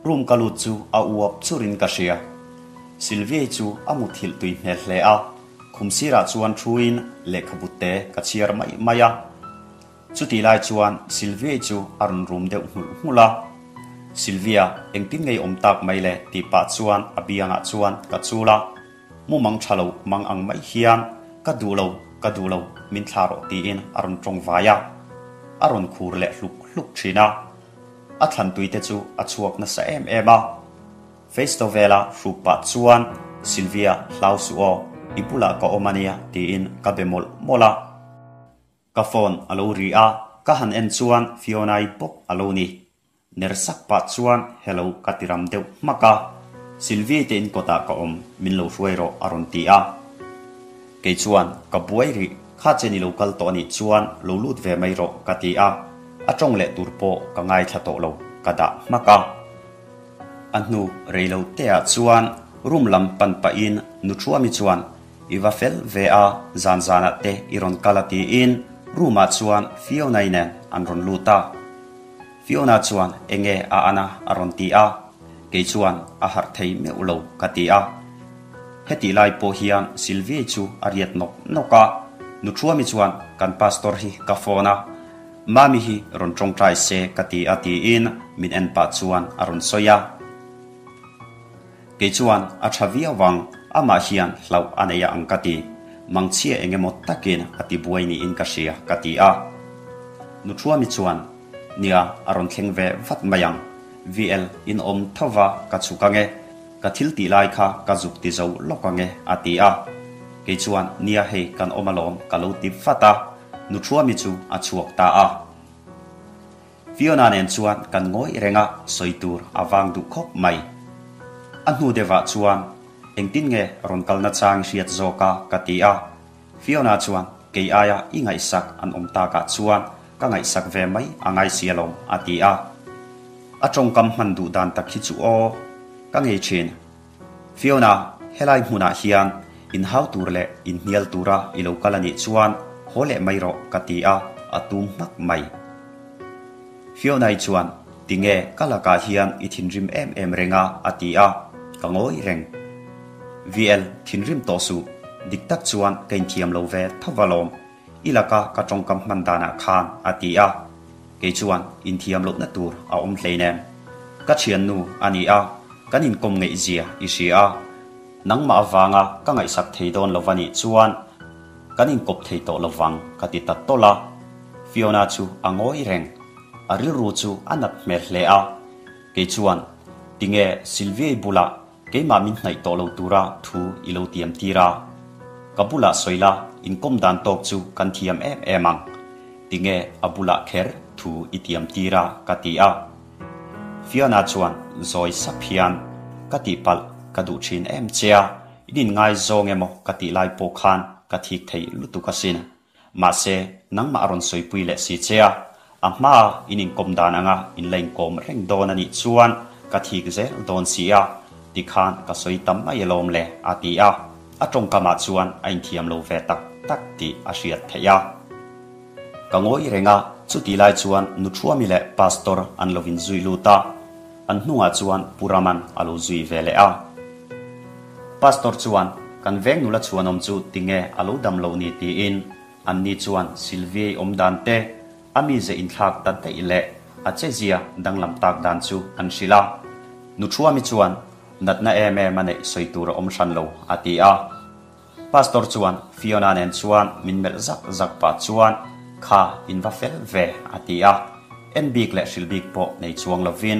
Room ka lut chu a uap churin ka hria. Sylvia-i chu a muthilh tui hmel hle a, khum sirah chuan thuin lehkhabu te ka chhiar mai mai a. Chutih lai chuan Sylvia-i chu a rawn rum deuh nghulh nghulh a. Sylvia, engtin ngei awm tak mai le? tih pah chuan a biangah chuan ka chul a. Mumang tha lo mang ang mai hian, Ka duh lo, ka duh lo, min thlah rawh tiin a rawn tawng vai a. A rawn khur leh hluk hluk thin a. A thlantui te chu a chhuak nasa em em a. Festo vela hruk pah chuan, Sylvia, hlau suh aw, i bulah ka awm a nia tiin ka be mawlh mawlh a. Ka phone a lo ri a, ka han en chuan Fiona-i bawk a lo ni. Ner sak pah chuan hello ka ti ram deuh hmak a, Sylvie te in kawtah ka awm, min lo hruai rawh a rawn ti a. Kei chuan ka buai rih, kha chen i lo kal tawh a nih chuan lo lut ve mai rawh ka ti a, a tawng leh tur pawh ka ngaithla tawh lo, ka dah hmak a. A hnu rei lo te ah chuan room lam pan pahin nu Thuami chuan I va fel ve a, zan zanah te i rawn kal a tiin room ah chuan Fiona-i nen an rawn lut a. Fiona chuan enge a an a a rawn ti a, kei chuan a harh thei meuh lo ka ti a. Hetih lai pawh hian Sylvia chu a riat nawk nawk a, Nu Thuami chuan kan pastor hi ka phone a, Mami hi rawn tawngtai se ka ti a tiin min en pah chuan a rawn sawi a. Kei chuan a tha viau vang, amah hian hlauh a nei a ang ka ti, mangchhia eng emaw takin a ti buai niin ka hria ka ti a. Nu Thuami chuan, Nia, a rawn thleng ve vat mai ang, VL in awm tho va ka chhuk ang e, ka thil tih lai kha ka zuk ti zo lawk ang e a ti a. Kei chuan, Nia hei kan awm alawm ka lo ti vat a, Nu Thuami chu a chhuak ta a. Fiona nen chuan kan ngawih reng a, sawi tur a vang duh khawp mai. A hnu deuhah chuan, Engtin nge rawn kalna chang i hriat zawk a? ka ti a. Fiona chuan, Kei aia i ngaihsak an awm takah chuan ka ngaihsak ve mai a ngai si alawm, a ti a. A tawngkam hman duh dan tak hi chu aw, ka ngei thin. Fiona, helai hmunah hian inhau tur leh inhnial tura i lo kal a nih chuan haw leh mai rawh ka ti a, a tum hmak mai. Fiona-i chuan, Tinge ka lakah hian i thinrim em em reng a? a ti a, ka ngawi reng. VL, thinrim tawh suh, dik tak chuan ka inthiam lo ve tho alawm. I laka ka tawngkam hman danah khan a ti a, kei chuan inthiam lohna tur a awm hleinem. Ka thiannu a ni a, kan inkawm ngeihzia i hria a, nangmah avanga ka ngaihsak thei dawn lo va nih chuan kan inkawp thei tawh lo vang ka ti ta tawlh a. Fiona chu a ngawi reng, a rilru chu a nat hmel hle a, kei chuan tinge Sylvia-i bulah Keimah min hnaih tawh lo tura thu i lo tiam tir a, ka bulah sawi la, inkawm dan tawk chu kan thiam em em ang. Tinge a bulah kher thu i tiam tir a ka ti a. Fiona chuan zawi sap hian, Ka tihpalh ka duh thin em che a, in inngaizawng emaw ka tih lai pawh khan ka thik thei lutuk asin. Mahse, nangmah a rawn sawipui leh si che a, a hmaa in inkawm dan anga in la inkawm reng dawn a nih chuan ka thik zel dawn si a, tikhan ka sawi tam mai alawm le, a ti a. A tawngkamah chuan a inthiam lo ve tak tak tih a hriat theih a. Ka ngawi reng a, chutih lai chuan Nuthuami leh Pastor an lo inzui lut a, an hnungah chuan Pu Raman a lo zui ve leh a. Pastor chuan, Kan veng nula chhuanawm chu tinge a lo dam loh ni tiin anni chuan Sylvia-i awm dan te, a mize inthlak ta daih leh a chezia danglam tak dan chu an hrilh a. Nuthuami chuan, Natna em em a neih sawi tur a awm hran lo, a ti a. Pastor chuan Fiona nen chuan min melh zak zak pah chuan, Kha, in va fel ve, a ti a. En bik leh hrilh bik pawh nei chuang lovin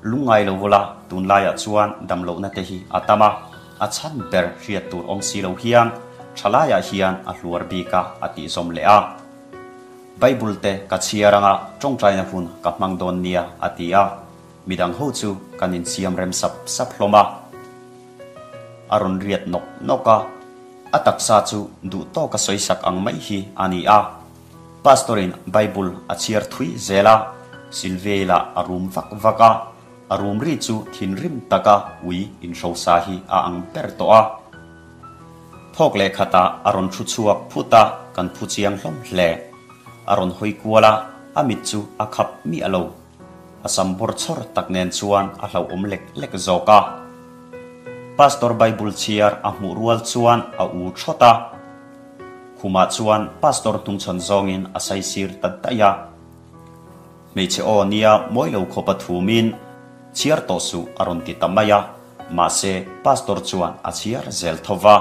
Lungngai lo vula, tunlaiah chuan damlohna te hi a tam a, a chhan ber hriat tur awm si lo hian thalaiah hian a hluar bik a, a tih zawm leh a. Bible te ka chhiar anga tawngtaina hun ka hmang dawn nia, a ti a. Midang ho chu kan insiam rem sap sap hlawm a. A rawn riat nawk nawk a, a taksa chu duh tawka sawisak ang mai hi a ni a. Pastor-in Bible a chhiar thui zel a, Sylvia-i lah a rum vak vak a, a rum ri chu thinrim taka ui inhrosa hi a ang ber tawh a. Thawk leh khatah a rawn thu chhuak phut a, kan phu chiang hlawm hle. A rawn hawi kual a, a mit chu a khap miah lo. A sam bawr chhawr tak nen chuan a hlauhawm lek lek zawk a. Pastor Bible chhiar a hmuh rual chuan a u thawt a. Khumah chuan Pastor hnungchhawn zawngin a saisir ta daih a. Hmeichhe aw nia mawi lo khawpa thumin, Chhiar tawh suh a rawn ti ta mai a, mahse Pastor chuan a chhiar zel tho va.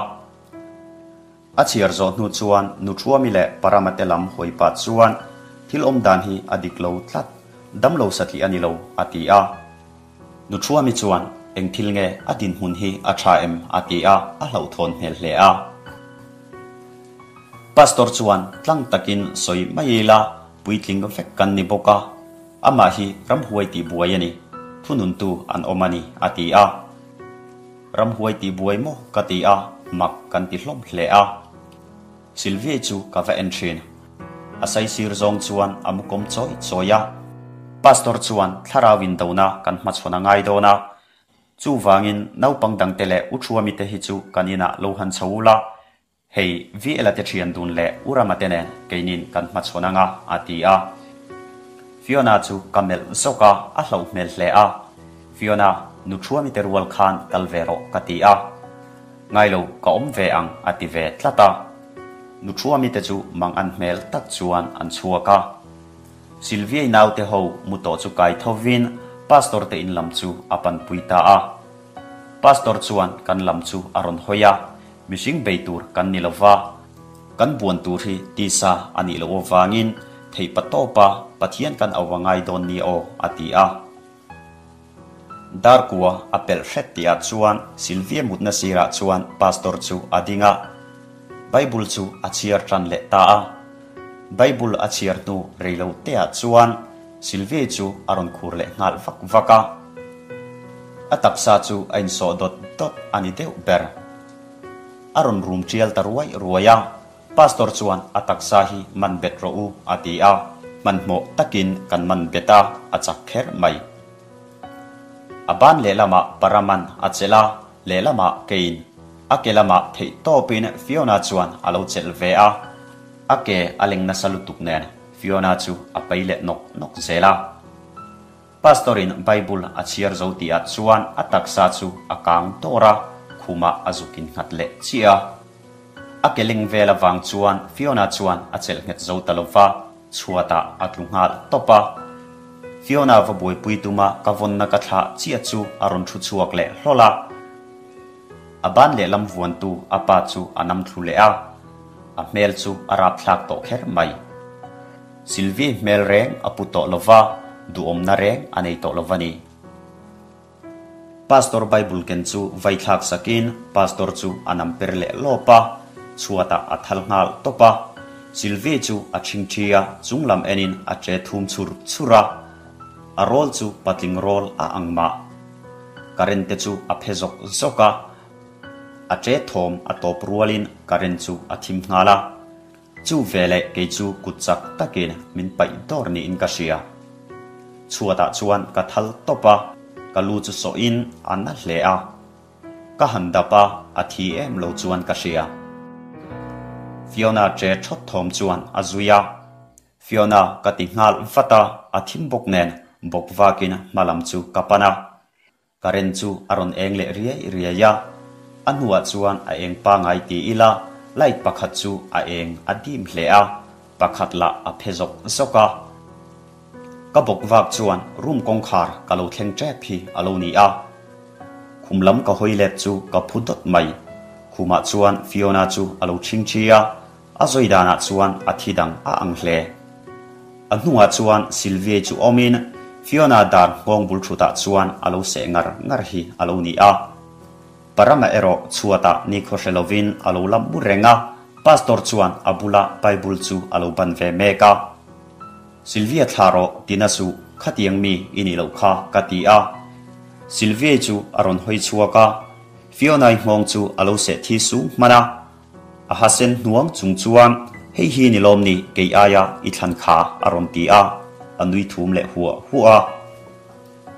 A chhiar zawh hnu chuan Nuthuami leh Paramate lam hawi pah chuan, Thil awm dan hi a dik lo tlat, damlo satliah a ni lo, a ti a. Nuthuami chuan, Eng thil nge a dinhmun hi a tha em? a ti a, a hlauhthawn hmel hle a. Pastor chuan tlang takin sawi mai ila puitling vek kan ni bawk a, amah hi ramhuai tih buai a ni, thununtu an awm a ni, a ti a. Ramhuai tih buai maw ka ti a, mak kan ti hlawm hle a. Sylvia chu ka va en thin. A saisir zawng chuan a mu kawm chawi chawi a. Pastor chuan thlarau indona kan hmachhawn a ngai dawn a. Chuvangin naupang dangte leh u Thuami te hi chu kan inah lo han chho ula, hei VL-a te thian dun leh u Rama te nen keinin kan hmachhawn anga a ti a. Fiona chu ka melh zawk a, a hlauh hmel hle a. Fiona, nu Thuami te rual khan kal ve rawh ka ti a. Ngai lo, ka awm ve ang a ti ve tlat a. Nuthuami te chu mang an hmel tak chuan an chhuak a. Sylviai naute ho mu tawh chu kai thovin Pastor te in lam chu a panpui ta a. Pastor chuan kan lam chu a rawn hawi a, mihring bei tur kan ni lova, kan buan tur hi tisa a nih loh avangin theihpatawpa Pathian kan au a ngai dawn nia aw a ti a. Darkua a pelh hret tihah chuan Sylvia mutna sirah chuan Pastor chu a ding a, Bible chu a chhiar tan leh ta a. Bible a chhiar hnu rei lo teah chuan Sylvia chu a rawn khur leh nghal vak vak a. A taksa chu a insawh dawt dawt a ni deuh ber. A rawn rum tial ta ruai ruai a. Pastor chuan a taksa hi man bet rawh u a ti a, hmanhmawh takin kan man bet a, a chak kher mai. A ban lehlamah Paraman a chelh a, lehlamah keiin a ke lamah theih tawpin Fiona chuan a lo chelh ve a, a ke a leng nasa lutuk nen Fiona chu a pai leh nawk nawk zel a. Pastor-in Bible a chhiar zo tihah chuan a taksa chu a kang dawr a, khumah a zuk innghat leh chiah a. A ke leng vel avang chuan Fiona chuan a chelh nghet zo ta lo va, chhuatah a tlu nghal tawp a. Fiona va buaipui tuma ka vawnna ka thlah chiah chu a rawn thu chhuak leh hlawl a. A ban lehlam vuantu a pa chu a nam thlu leh a, a hmel chu a rapthlak tawh kher mai. Sylvie hmel reng a pu tawh lo va, duhawmna reng a nei tawh lo va ni. Pastor Bible ken chu vai thlak sakin Pastor chu a nam per leh lawp a, chhuatah a thal nghal tawp a. Sylvie chu a ṭhingṭhi a, chunglam enin a ṭe thum chhur chhur a. A rawl chu patling rawl a ang mah. Current te chu a phe zawk zawk a, a ṭe thawm a tawp rualin current chu a thim nghal a. Chu veleh kei chu kut chak takin min paih dawr niin ka hria. Chhuatah chuan ka thal tawp a, ka lu chu sawhin a na hle a. Ka han dap a, a thi em lo chuan ka hria. Fiona ṭe ṭhawt thawm chuan a zui a. Fiona ka ti nghal vat a, a thim bawk nen bawk vakin hma lam chu ka pan a. Current chu a rawn eng leh riai riai a, a hnuah chuan a eng pangai ti ila light pakhat chu a eng a dim hle a, pakhat lah a phe zawk zawk a. Ka bawk vak chuan room kawngkhar ka lo thleng tep hi a lo ni a. Khum lam ka hawi let chu ka phu dawt mai. Khumah chuan Fiona chu a lo chhingchhi a, A zawi danah chuan a thi dang a ang hle. A hnungah chuan Sylvie chu awmin Fiona dar nghawng bul thutah chuan a lo seh ngar ngar hi a lo ni a. Parama erawh chhuatah nikhaw hre lovin a lo la mu reng a, Pastor chuan a bula Bible chu a lo ban ve mek a. Sylvia thla rawh tina suh, khatiang mi i nih loh kha ka ti a. Sylvie chu a rawn hawi chhuak a, Fiona-i nghawng chu a lo seh thi sung hman a. A ha sen hnuang chung chuan, Hei hi ni lawm ni, kei aia i thlan kha, a rawn ti a, a nui thum leh huah huah a.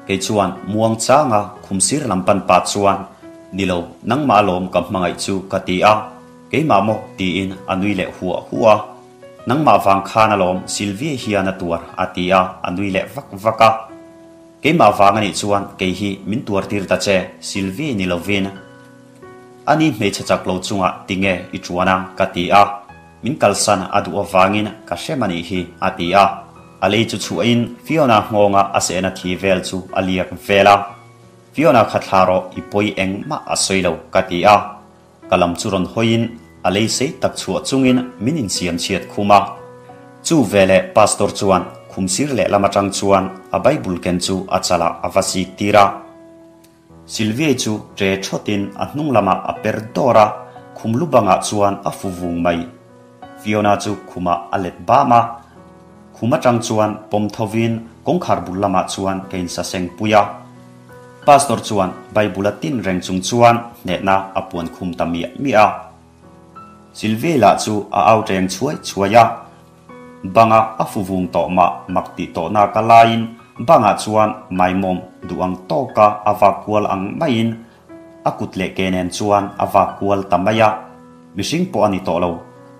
Kei chuan muang changa khum sir lam pan pah chuan, Ni lo, nangmah alawm ka hmangaih chu ka ti a, keimah maw? tiin a nui leh huah huah a. Nangmah vang khan alawm Sylvie hian a tuar, a ti a, a nui leh vak vak a. Keimah vang anih chuan kei hi min tuar tir ta che, Sylvie ni lovin. Ani hmeichhe chak lo chungah tinge i ṭuan a? ka ti a. Min kalsan a duh avangin ka hrem a nih hi, a ti a. A lei chu chhuahin Fiona nghawnga a sehna thi vel chu a liak vel a. Fiona kha thla rawh, i pawi engmah a sawi lo, ka ti a. Ka lam chu rawn hawiin a lei sei tak chhuah chungin min insiam chhiat khum a. Chu veleh Pastor chuan khum sir lehlam aṭang chuan a Bible ken chu a chalah a va sik tir a. Sylvie chu ṭe ṭhawtin a hnung lamah a per dawr a, khum lu bangah chuan a fu vung mai. Fiona chu khumah a let bam a, khum aṭang chuan pawm thovin kawngkhar bul lamah chuan ka insaseng pui a. Pastor chuan Bible a tin reng chung chuan hnehna a puan khum ta miah miah a. Sylvie lah chu a au ṭeng chhuai chhuai a. Banga a fu vung tawh mah mak tih tawh nak a laiin bangah chuan maimawm duh ang tawka a vak kual ang maiin a kut leh ke nen chuan a vak kual ta mai a. Mihring pawh a ni tawh lo.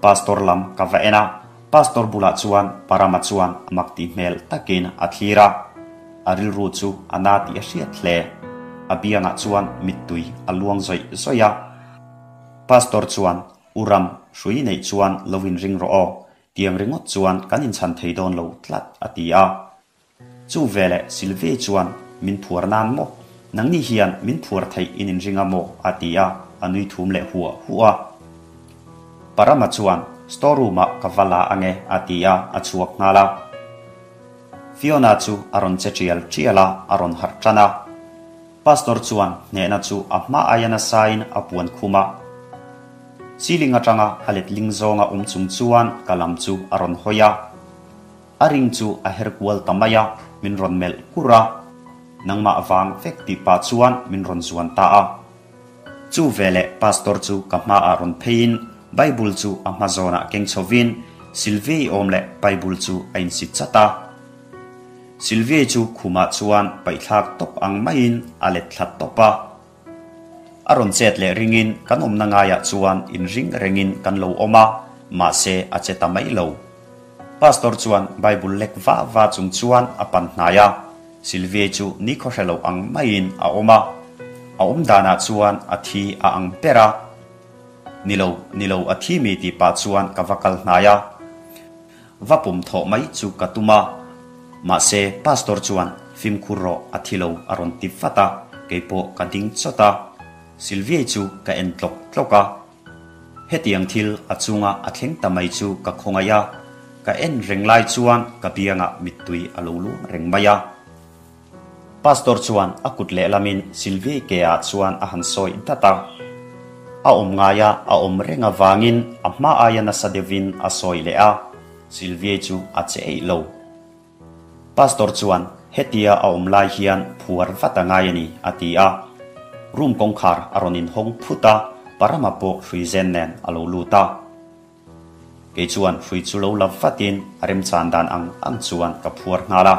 Pastor lam ka va en a, Pastor bulah chuan Parama chuan mak tih hmel takin a thlir a. A rilru chu a na tih a hriat hle. A biangah chuan mittui a luang zawih zawih a. Pastor chuan, U Ram, hrui neih chuan lo inring rawh aw, tiang ringawt chuan kan inchhan thei dawn lo tlat, a ti a. Chu veleh Sylvie chuan, Min phuar nan maw? Nangni hian min phuar theih in inring a maw? a ti a, a nui thum leh huah huah a. Parama chuan, Store room-ah ka va la ange, a ti a, a chhuak nghal a. Fiona chu a rawn che tial tial a, a rawn harh tan a. Pastor chuan hnehna chu a hma aia nasain a puan khum a. Ceiling atanga a letling zawnga awm chung chuan ka lam chu a rawn hawi a. A ring chu a her kual ta mai a, min rawn melh kur a. Nangmah vang vek tih pah chuan min rawn zuan ta a. Chu veleh Pastor chu ka hmaah rawn pheiin Bible chu a hma zawnah keng chhovin Sylvie awm leh Bible chu a insit chat a. Sylvie chu khumah chuan paihthlak tawp ang maiin a let thla tawp a. A rawn chet leh ringin kan awmna ngaiah chuan inring rengin kan lo awm a, mahse a che ta mai lo. Pastor chuan Bible lek va va chung chuan a pan hnai a, Sylvie chu nikhaw hre lo ang maiin a awm a. A awm danah chuan a thi a ang ber a. Ni lo, ni lo a thi mi tih pah chuan ka va kal hnai a. Va pum thawh mai chu ka tum a, mahse Pastor chuan fimkhur rawh a thi lo a rawn ti vat a, keipawh ka ding chawt a, Sylvie chu ka en tlawk tlawk a. Hetiang thil a chunga a thleng ta mai chu ka khawngaih a, ka en reng lai chuan ka biangah mittui a lo luang reng mai a. Pastor chuan a kut lehlamin Sylvie ke ah chuan a han sawi dat a. A awm ngaia a awm reng avangin a hma aia nasa deuhin a sawi leh a, Sylvie chu a che eih lo. Pastor chuan hetia a awm lai hian phuar vat a ngai a ni a ti a. Room kawngkhar a rawn inhawng phut a, Parama pawh hruizen nen a lo lut a. Kei chuan hrui chu lo la vatin a remchan dan ang ang chuan ka phuar nghal a.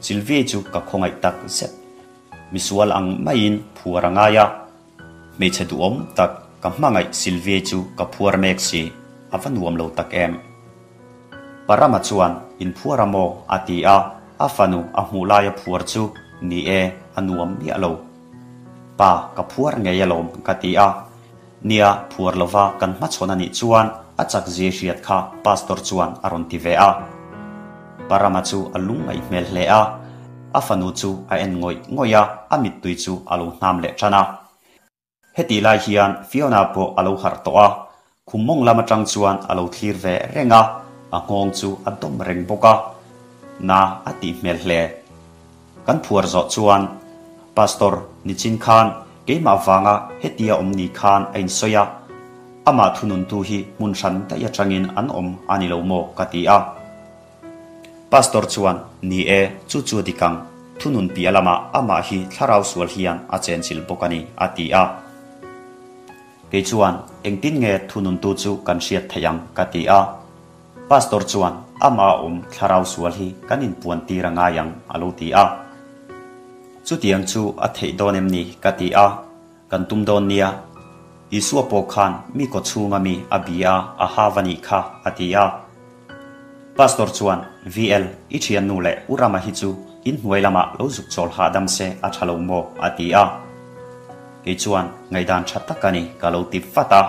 Sylvie chu ka khawngaih tak zet. Misual ang maiin phuar a ngai a. Hmeichhe duhawm tak ka hmangaih Sylvie chu ka phuar mek si, a va nuam lo tak em. Parama chuan in phuar a maw? a ti a, a fanu a hmuh laia phuar chu ni e, a nuam miah lo. Pa, ka phuar ngei alawm ka ti a. Nia, phuar lova kan hmachhawn a nih chuan a chak zia hriat kha Pastor chuan a rawn ti ve a. Parama chu a lungngaih hmel hle a, a fanu chu a en ngawih ngawih a, a mittui chu a lo hnam leh tan a. Hetih lai hian Fiona pawh a lo harh tawh a, khum mawng lam atang chuan a lo thlir ve reng a, a nghawng chu a dawm reng bawk a. Na a tih hmel hle. Kan phuar zawh chuan, Pastor, nichin khan keimah vanga hetia awm ni khan a insawi a, amah thununtu hi hmun hran daih atangin an awm a ni lo maw? ka ti a. Pastor chuan, Ni e, chu chu a dik ang, thunun piah lamah amah hi thlarau sual hian a chenchilh bawk a ni, a ti a. Kei chuan, Engtin nge thununtu chu kan hriat theih ang? ka ti a. Pastor chuan, Amah a awm thlarau sual hi kan inpuan tir a ngai ang, a lo ti a. Chutiang chu a theih dawn em ni? ka ti a. Kan tum dawn nia. Isua pawh khan mi kaw chhunga mi a bia a ha va nih kha, a ti a. Pastor chuan, VL, i thiannu leh U Rama hi chu inhnuai lamah lo zuk chawl hahdam se a tha lo maw? a ti a. Kei chuan, Ngaihdan tha tak a ni, ka lo ti vat a.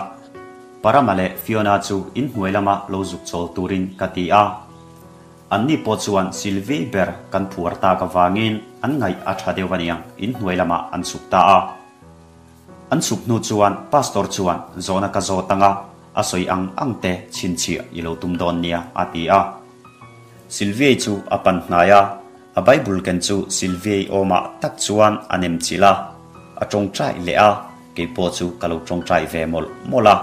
Parama leh Fiona chu inhnuai lama lo zuk chawl turin ka ti a. Anni pawh chuan Sylvie ber kan phuar tak avangin an ngaih a tha deuh aniang inhnuai lamah an chhuk ta a. An chhuk hnu chuan Pastor chuan zawhna ka zawt anga a sawi ang ang te chhinchhiah i lo tum dawn nia a ti a. Sylvie chu a pan hnai a, a Bible ken chu Sylvie awmah tak chuan a nem chilh a, a tawngtai leh a, keipawh chu ka lo tawngtai ve mawlh mawlh a.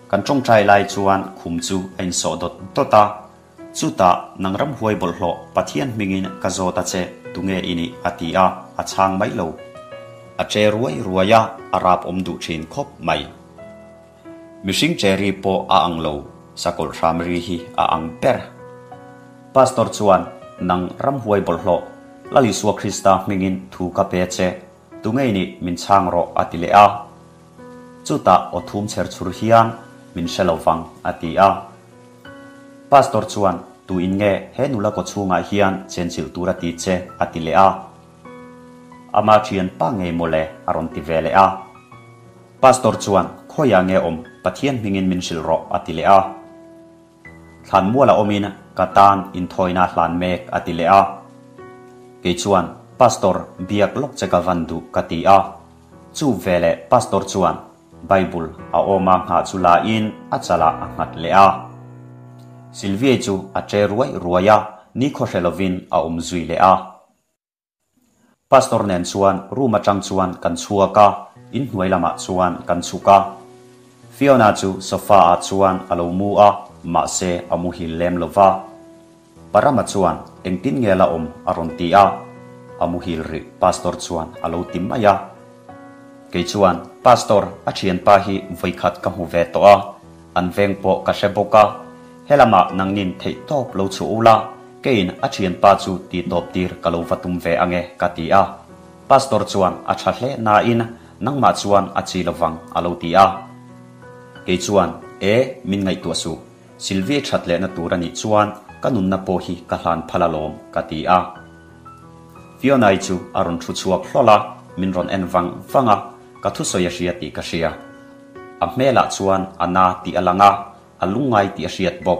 Kan tawngtai lai chuan khum chu a insawh dawt dawt a, chutah nang ramhuai bawlhhlawh Pathian hmingin ka zawt a che, tunge i nih? a ti a, a chhang mai lo. A che ruai ruai a, a rap awm duh thin khawp mai. Mihring che ri pawh a ang lo, sakawlh hram ri hi a ang ber. Pastor chuan, Nang ramhuai bawlhhlawh, Lal Isua Krista hmingin thu ka pe che, tunge i nih min chhang rawh a ti leh a. Chutah aw thum chher chhur hian min hre lo vang a ti a. Pastor chuan, Tu in nge he nula kaw chhungah hian chenchilh tur a ti che a ti leh a. Ama thian pa ngei mawle a rawn ti ve leh a. Pastor chuan. Khawiah nge awm? Pathian hmingin min hrilh rawh, a ti leh a. Thlanmuala awmin ka tan inthawina hlan mek, a ti leh a. Kei chuan, Pastor, biak lawk che ka van duh, ka ti a. Chu veleh Pastor chuan Bible a awma nghah chu lain a chalah a nghat leh a. Sylvia chu a che ruai ruai a, nikhaw hre lovin a awm zui leh a. Pastor nen chuan room atang chuan kan chhuak a, inhnuai lamah chuan kan chhuk a. Fiona chu sofa ah chuan a lo mu a, mahse a muhil lem lo va. Parama chuan engtin nge la awm a rawn ti a, a muhil rih Pastor chuan a lo ti mai a. Kei chuan, Pastor, a thianpa hi vawikhat ka hmu ve tawh a, an veng pawh ka hre bawk a, helamah nangnin theihtawp lo chhuah ula, Keiin a thianpa chu ti tawp tir ka lo va tum ve ange ka ti a. Pastor chuan a tha hle nain nangmah chuan a chi lovang a lo ti a. Kei chuan, E, min ngaihtuah suh. Sylvie that lehna tur a nih chuan ka nunna pawh hi ka hlan phal alawm ka ti a. Fiona-i chu a rawn thu chhuak hlawl a, min rawn en vang vang a, ka thusawi a hria tih ka hria. A hmelah chuan a na tih a lang a, A lungngai tih a hriat bawk.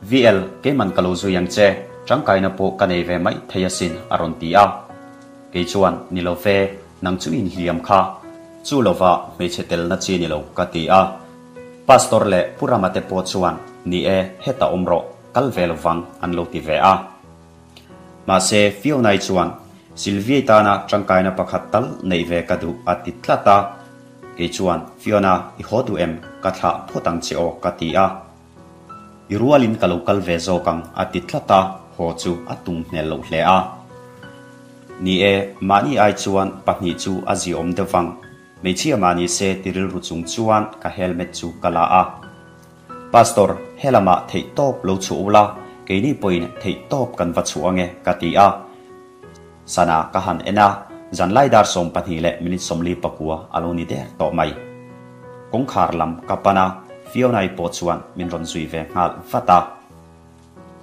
VL, keiman ka lo zui ang che, tangkaina pawh ka nei ve mai thei asin, a rawn ti a. Kei chuan, Ni lo ve, nang chu inhliam kha. Chu lova hmeichhe telna chi ni lo, ka ti a. Pastor leh Pu Rama te pawh chuan, Ni e, heta awm rawh, kal ve lo vang, an lo ti ve a. Mahse, Fiona-i chuan, Sylvia-i tana tangkaina pakhat tal neih ve ka duh, a ti tlat a. Kei chuan, Fiona, i haw duh em? Ka thlah phawt ang che aw, ka ti a. I rualin ka lo kal ve zawk ang, a ti tlat a, haw chu a tum hmel loh hle a. Ni e, mahni ai chuan pahnih chu a ziawm deuh vang. Hmeichhia mah ni se ti rilru chung chuan ka helmet chu ka la a. Pastor, helamah theih tawp lo chhuah ula, keini pawhin theih tawp kan va chhuah ange, ka ti a. Sana ka han en a, zanlai dar 12 leh minute 49 a lo ni der tawh mai. Kawngkhar lam ka pan a, Fiona-i pawh chuan min rawn zui ve nghal vat a.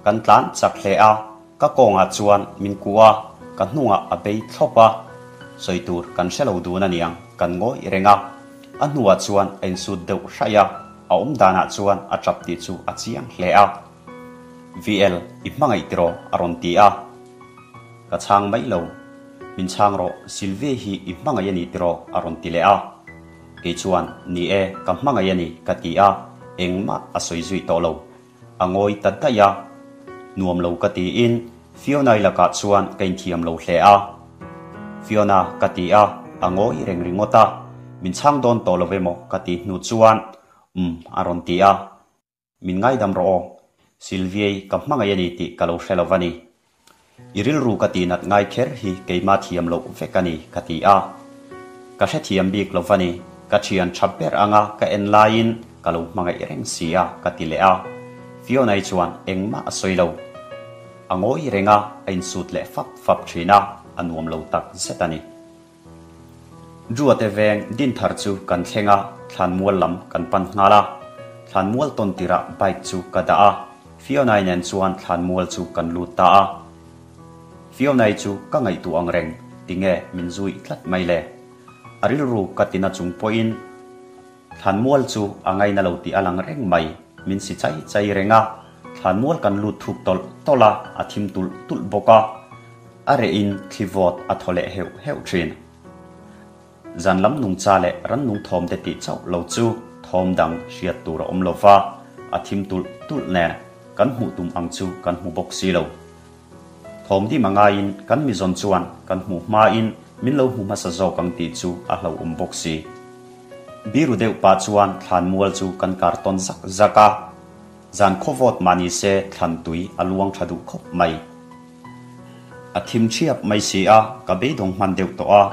Kan tlan chak hle a, ka kawngah chuan min kuh a, ka hnungah a bei thlawp a. Sawi tur kan hre lo dun aniang, kan ngawi reng a. A hnuah chuan a insut deuh hraih a, a awm danah chuan a tap tih chu a chiang hle a. VL, i hmangaih tiraw? a rawn ti a. Ka chhang mai lo. Min chhang rawh, Sylvie hi i hmangaih a ni tiraw? a rawn ti leh a. Kei chuan, Ni e, ka hmangaih a ni, ka ti a, engmah a sawi zui tawh lo. A ngawi ta daih a. Nuam lo ka tiin Fiona-i lakah chuan ka inthiam lo hle a. Fiona, ka ti a, a ngawi reng ringawt a. Min chhang dawn tawh lo emaw ka ti hnu chuan, Umm, a rawn ti a. Min ngaidam rawh aw. Sylvia-i ka hmangaih a ni tih ka lo hre lo va ni. I rilru ka tihnat ngai kher hi keimah thiam loh vek a ni, ka ti a. Ka hrethiam bik lo va ni, ka thian tha ber anga ka en laiin ka lo hmangaih reng si a, ka ti leh a. Fiona-i chuan engmah a sawi lo. A ngawi reng a, a insut leh fap fap thin a, a nuam lo tak zet a ni. Druate veng Dinthar chu kan thleng a, Thlanmual lam kan pan nghal a. Thlanmual tawn tirah bike chu ka dah a, Fiona-i nen chuan Thlanmual chu kan lut ta a. Fiona-i chu ka ngaihtuah ang reng, tinge min zui tlat mai le? A rilru ka tina chung pawhin Thlanmual chu a ngaina lo tih a lang reng mai, min si chai chai reng a. Thlanmual kan lut thuk tawlh tawlh a, a thim tulh tulh bawk a. A rehin thli vawt a thaw leh heuh heuh thin. Zan lam nungcha leh rannung thawm te tih chauh lo chu thawm dang hriat tur a awm lo va, a thim tulh tulh nen kan hmuh tum ang chu kan hmu bawk si lo. Thawm dim a ngaiin kan mizawn chuan kan hmuh hmain min lo hmu hmasa zawk ang tih chu a hlauhawm bawk si. Biru deuh pah chuan thlanmual chu kan kar tawn zak zak a, zan khawvawt mah ni se thlan tui a luang tha duh khawp mai. A thim thiap mai si a, ka beidawng hman deuh tawh a.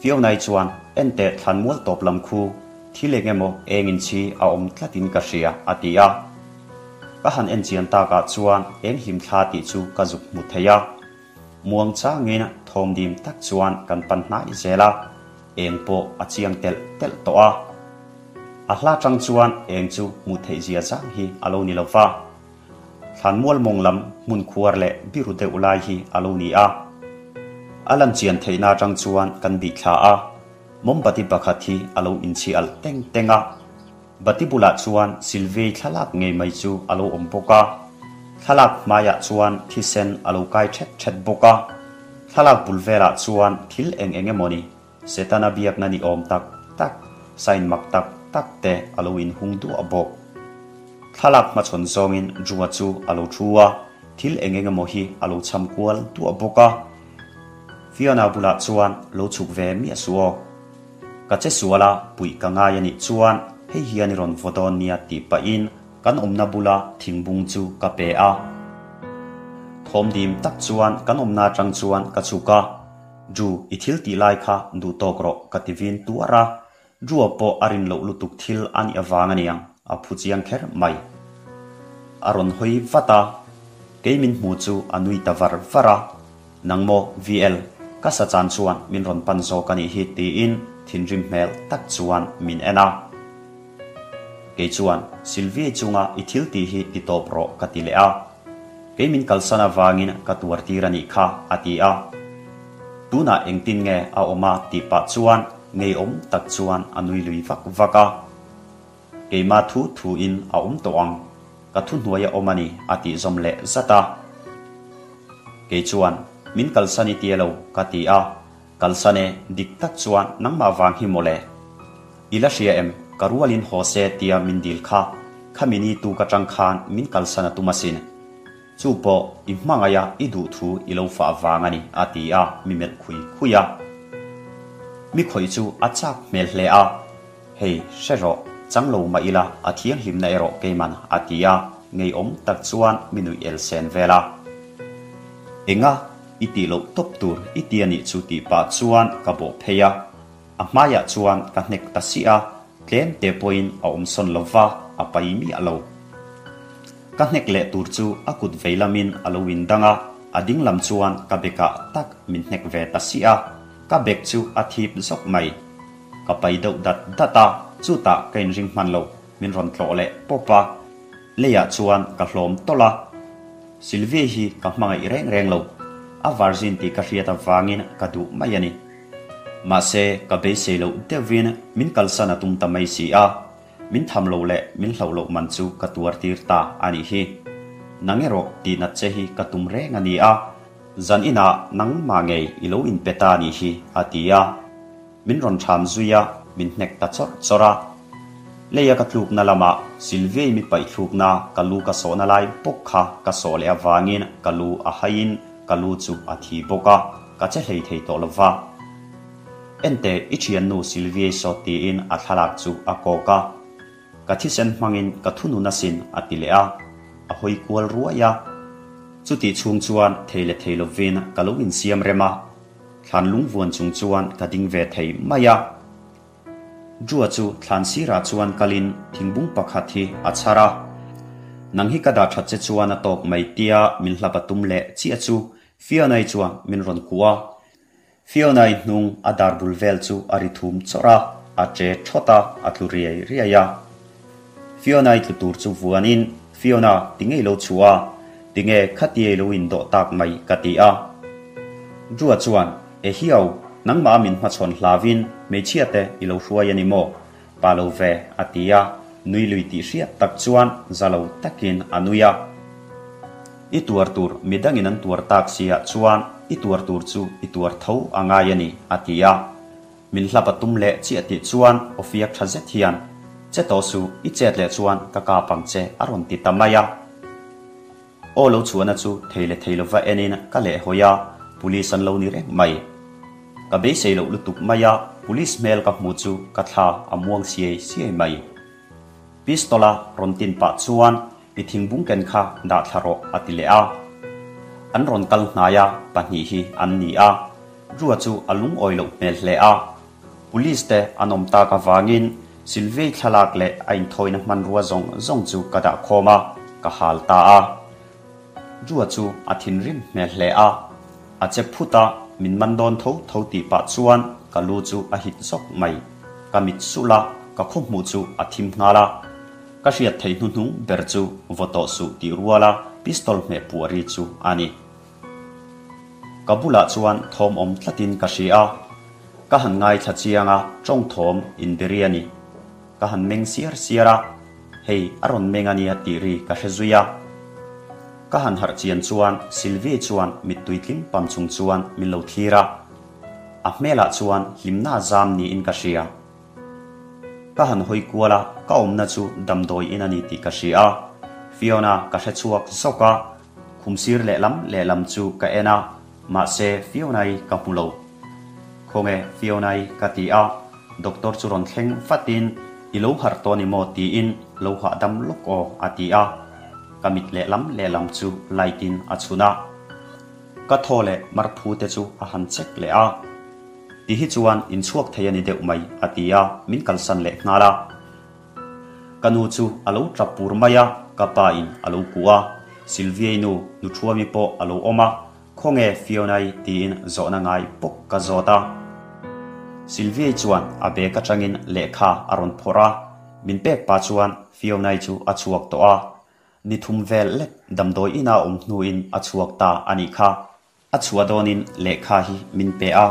Fiona-i chuan, Enteh thlanmual tawp lam khu, thil eng emaw eng inchhi a awm tlatin ka hria, a ti a. Ka han en chian takah chuan eng hlim thla tih chu ka zuk hmu thei a. Muang changin thawm dim tak chuan kan pan hnai zel a, eng pawh a chiang telh telh tawh a. A hla tang chuan eng chu hmuh theih zia zang hi a lo ni lo va. Thlanmual mawng lam hmun khuar leh biru deuh lai hi a lo ni a. A lan chian theihna atang chuan kan bih thla a. Mawmbati pakhat hi a lo inchhi alh teng teng a. Bati bulah chuan Sylvie thlalak ngei mai chu a lo awm bawk a. Thlalak hmaiah chuan thisen a lo kai thet thet bawk a. Thlalak bul velah chuan thil eng eng emawni Setana biakna ni awm tak tak, sign mak tak tak te a lo inhung duah bawk. Thlalak hmachhawn zawngin Drew-a chu a lo thu a, thil eng eng emaw hi a lo cham kual duah bawk a. Fiona bulah chuan lo chhuk ve miah suh aw. Ka che sual a, puih ka ngai a nih chuan hei hian i rawn vaw dawn nia tih pahin kan awmna bula thingbung chu ka pe a. Thawm dim tak chuan kan awmna atang chuan ka chhuk a, Drew i thil tih lai kha duh tawk rawh ka ti vin tuar a, Drew-a pawh a rin loh lutuk thil a nih avang a niang, a phu chiang kher mai. A rawn hawi vat a, kei min hmu chu a nui ta var var a, Nang maw VL, ka sa chan chuan min rawn pan zawk a nih hi tiin thinrim hmel tak chuan min en a. Kei chuan Sylvie chunga i thil tih hi ti tawp rawh ka ti leh a. Kei min kalsan avangin ka tuar tir a nih kha a ti a. Tunah engtin nge a awm a tih pah chuan ngeiawm tak chuan a nui lui vak vak a. Keimah thu thu in a awm tawh ang, ka thuhnuai a awm a ni a tih zawm leh zat a. Kei chuan, Min kalsan i tia lo, ka ti a. Kalsan e, dik tak chuan nangmah vang hi mawle. I la hria em, ka rualin haw se tia min dil kha, khami ni tu ka tang khan min kalsan a tum asin. Chu pawh i hmangaih a i duh thu i lo fah vang a ni, a ti a, mi melh khui khui a. Mi khawih chu a chak hmel hle a. Hei, hre rawh, chang lo mah ila a thianghlimna erawh keiman a ti a, ngeiawm tak chuan mi nuih el sen vel a. Enga, i tih loh tawp tur i ti a nih chu tih pah chuan ka bawh phei a, a hmaiah chuan ka hnek ta si a, tlem te pawhin a awm sawn lo va, a pai miah lo. Ka hnek leh tur chu a kut vei lamin a lo indang a, a ding lam chuan ka bekah tak min hnek ve ta si a, ka bek chu a thip zawk mai. Ka pai deuh dat dat a, chutah ka inring hman lo, min rawn tlawh leh pawp a. Leiah chuan ka hlawm tawlh a. Sylvie hi ka hmangaih reng reng lo, a virgin tih ka hriat avangin ka duh mai a ni. Mahse, ka beisei loh deuhin min kalsan a tum ta mai si a, min tham lo leh min hlauh loh man chu ka tuar tir ta a nih hi. Nang erawh tihnat che hi ka tum reng a ni a, zan inah nangmah ngei i lo inpe ta a nih hi, a ti a. Min rawn ṭham zui a, min hnek ta chawrh chawrh a. Leia ka tlukna lamah Sylvia-i mi paih thlukna ka lu ka sawhna lai bawk kha ka sawh leh avangin ka lu a haiin ka lu chu a thi bawk a, ka che hlei thei tawh lova. Enteh, i ṭhiannu Sylvia-i sawt tiin a thlalak chu a kawk a. Ka thisen hmangin ka thunun asin a ti leh a, a hawi kual ruai a. Chutih chhung chuan thei leh thei lovin ka lo insiam rem a. Thlan lungvuan chung chuan ka ding ve thei mai a. Drew-a chu thlan sirah chuan kalin thingbung pakhat hi a chhar a. Nang hi ka dah that che chuan a tawk mai tia min hlap a tum leh chiah chu Fiona-i chuan min rawn kuah a. Fiona-i hnung a dar bul vel chu a ri thum chawrh a, a che thawt a, a tlu riai riai a. Fiona-i tlu tur chu vuanin, Fiona, ti ngei lo chhuah a, tinge khatiai lo indawh tak mai ka ti a. Drew-a chuan, Ehiau, nangmah a min hmachhawn hlauin hmeichhia te i lo hruai a ni maw? Pa lo ve, a ti a, nui lui tih hriat tak chuan za lo takin a nui a. I tuar tur midangin an tuar tak si ah chuan i tuar tur chu i tuar tho a ngai a ni, a ti a. Min hlap a tum leh chiah tih chuan aw fiak tha zet hian, Che tawh suh, i chet leh chuan ka kap ang che a rawn ti ta mai a. Aw lo chhuahna chu thei leh thei lova enin ka leh hawi a, police an lo ni reng mai. Ka beisei loh lutuk mai a, police hmel ka hmu chu ka thla a muang siai siai mai. Pistol a rawn tin pah chuan I thingbung ken kha dah thla rawh a ti leh a. An rawn kal hnai a, pahnih hi an ni a. Rua chu a lungawi loh hmel hle a. Police te an awm tak avangin Sylvie thlalak leh a inthawina hmanrua zawng zawng chu ka dah khawm a, ka hal ta a. Rua chu a thinrim hmel hle a. A che phut a, min man dawn tho tho tih pah chuan ka lu chu a hit zawk mai. Ka mit sulh a, ka khawhmuh chu a thim nghal a. Ka hriat theih hnuhnung ber chu vaw tawh suh tih ruala pistol hmeh puah ri chu a ni. Ka bulah chuan thawm awm tlatin ka hria a. Ka han ngaithla chiang a, tawng thawm inbiri a ni. Ka han meng siar siar a, hei a rawn meng a nia tih ri ka hre zui a. Ka han harh chian chuan Sylvie chuan mittui tling pam chung chuan min lo thlir a. A hmelah chuan hlimna zam niin ka hria. Ka han hawi kual a, ka awmna chu damdawi in a ni tih ka hria a. Fiona ka hre chhuak zawk a, khum sir lehlam lehlam chu ka en a, mahse Fiona-i ka hmu lo. Khawnge Fiona-i ka ti a, doctor chu rawn thleng vatin I lo harh tawh ni maw tiin lo hahdam lawk aw a ti a, ka mit lehlam lehlam chu light in a chhun a. Ka thaw leh marphu te chu a han check leh a. Ti hi chuan in chhuak thei a ni deuh mai a ti a, min kalsan leh nghal a. Ka nu chu a lo tap pur mai a, ka pa in a lo kuh a. Sylvia-i nu, Nuthuami pawh a lo awm a, Khawnge Fiona-i tiin zawhna ngai bawk ka zawt a. Sylvia-i chuan a bag atangin lehkha a rawn phawrh a, min pek pah chuan Fiona-i chu a chhuak tawh a. Ni thum vel lek damdawi ina awm hnuin a chhuak ta a nih kha. A chhuah dawnin lehkha hi min pe a,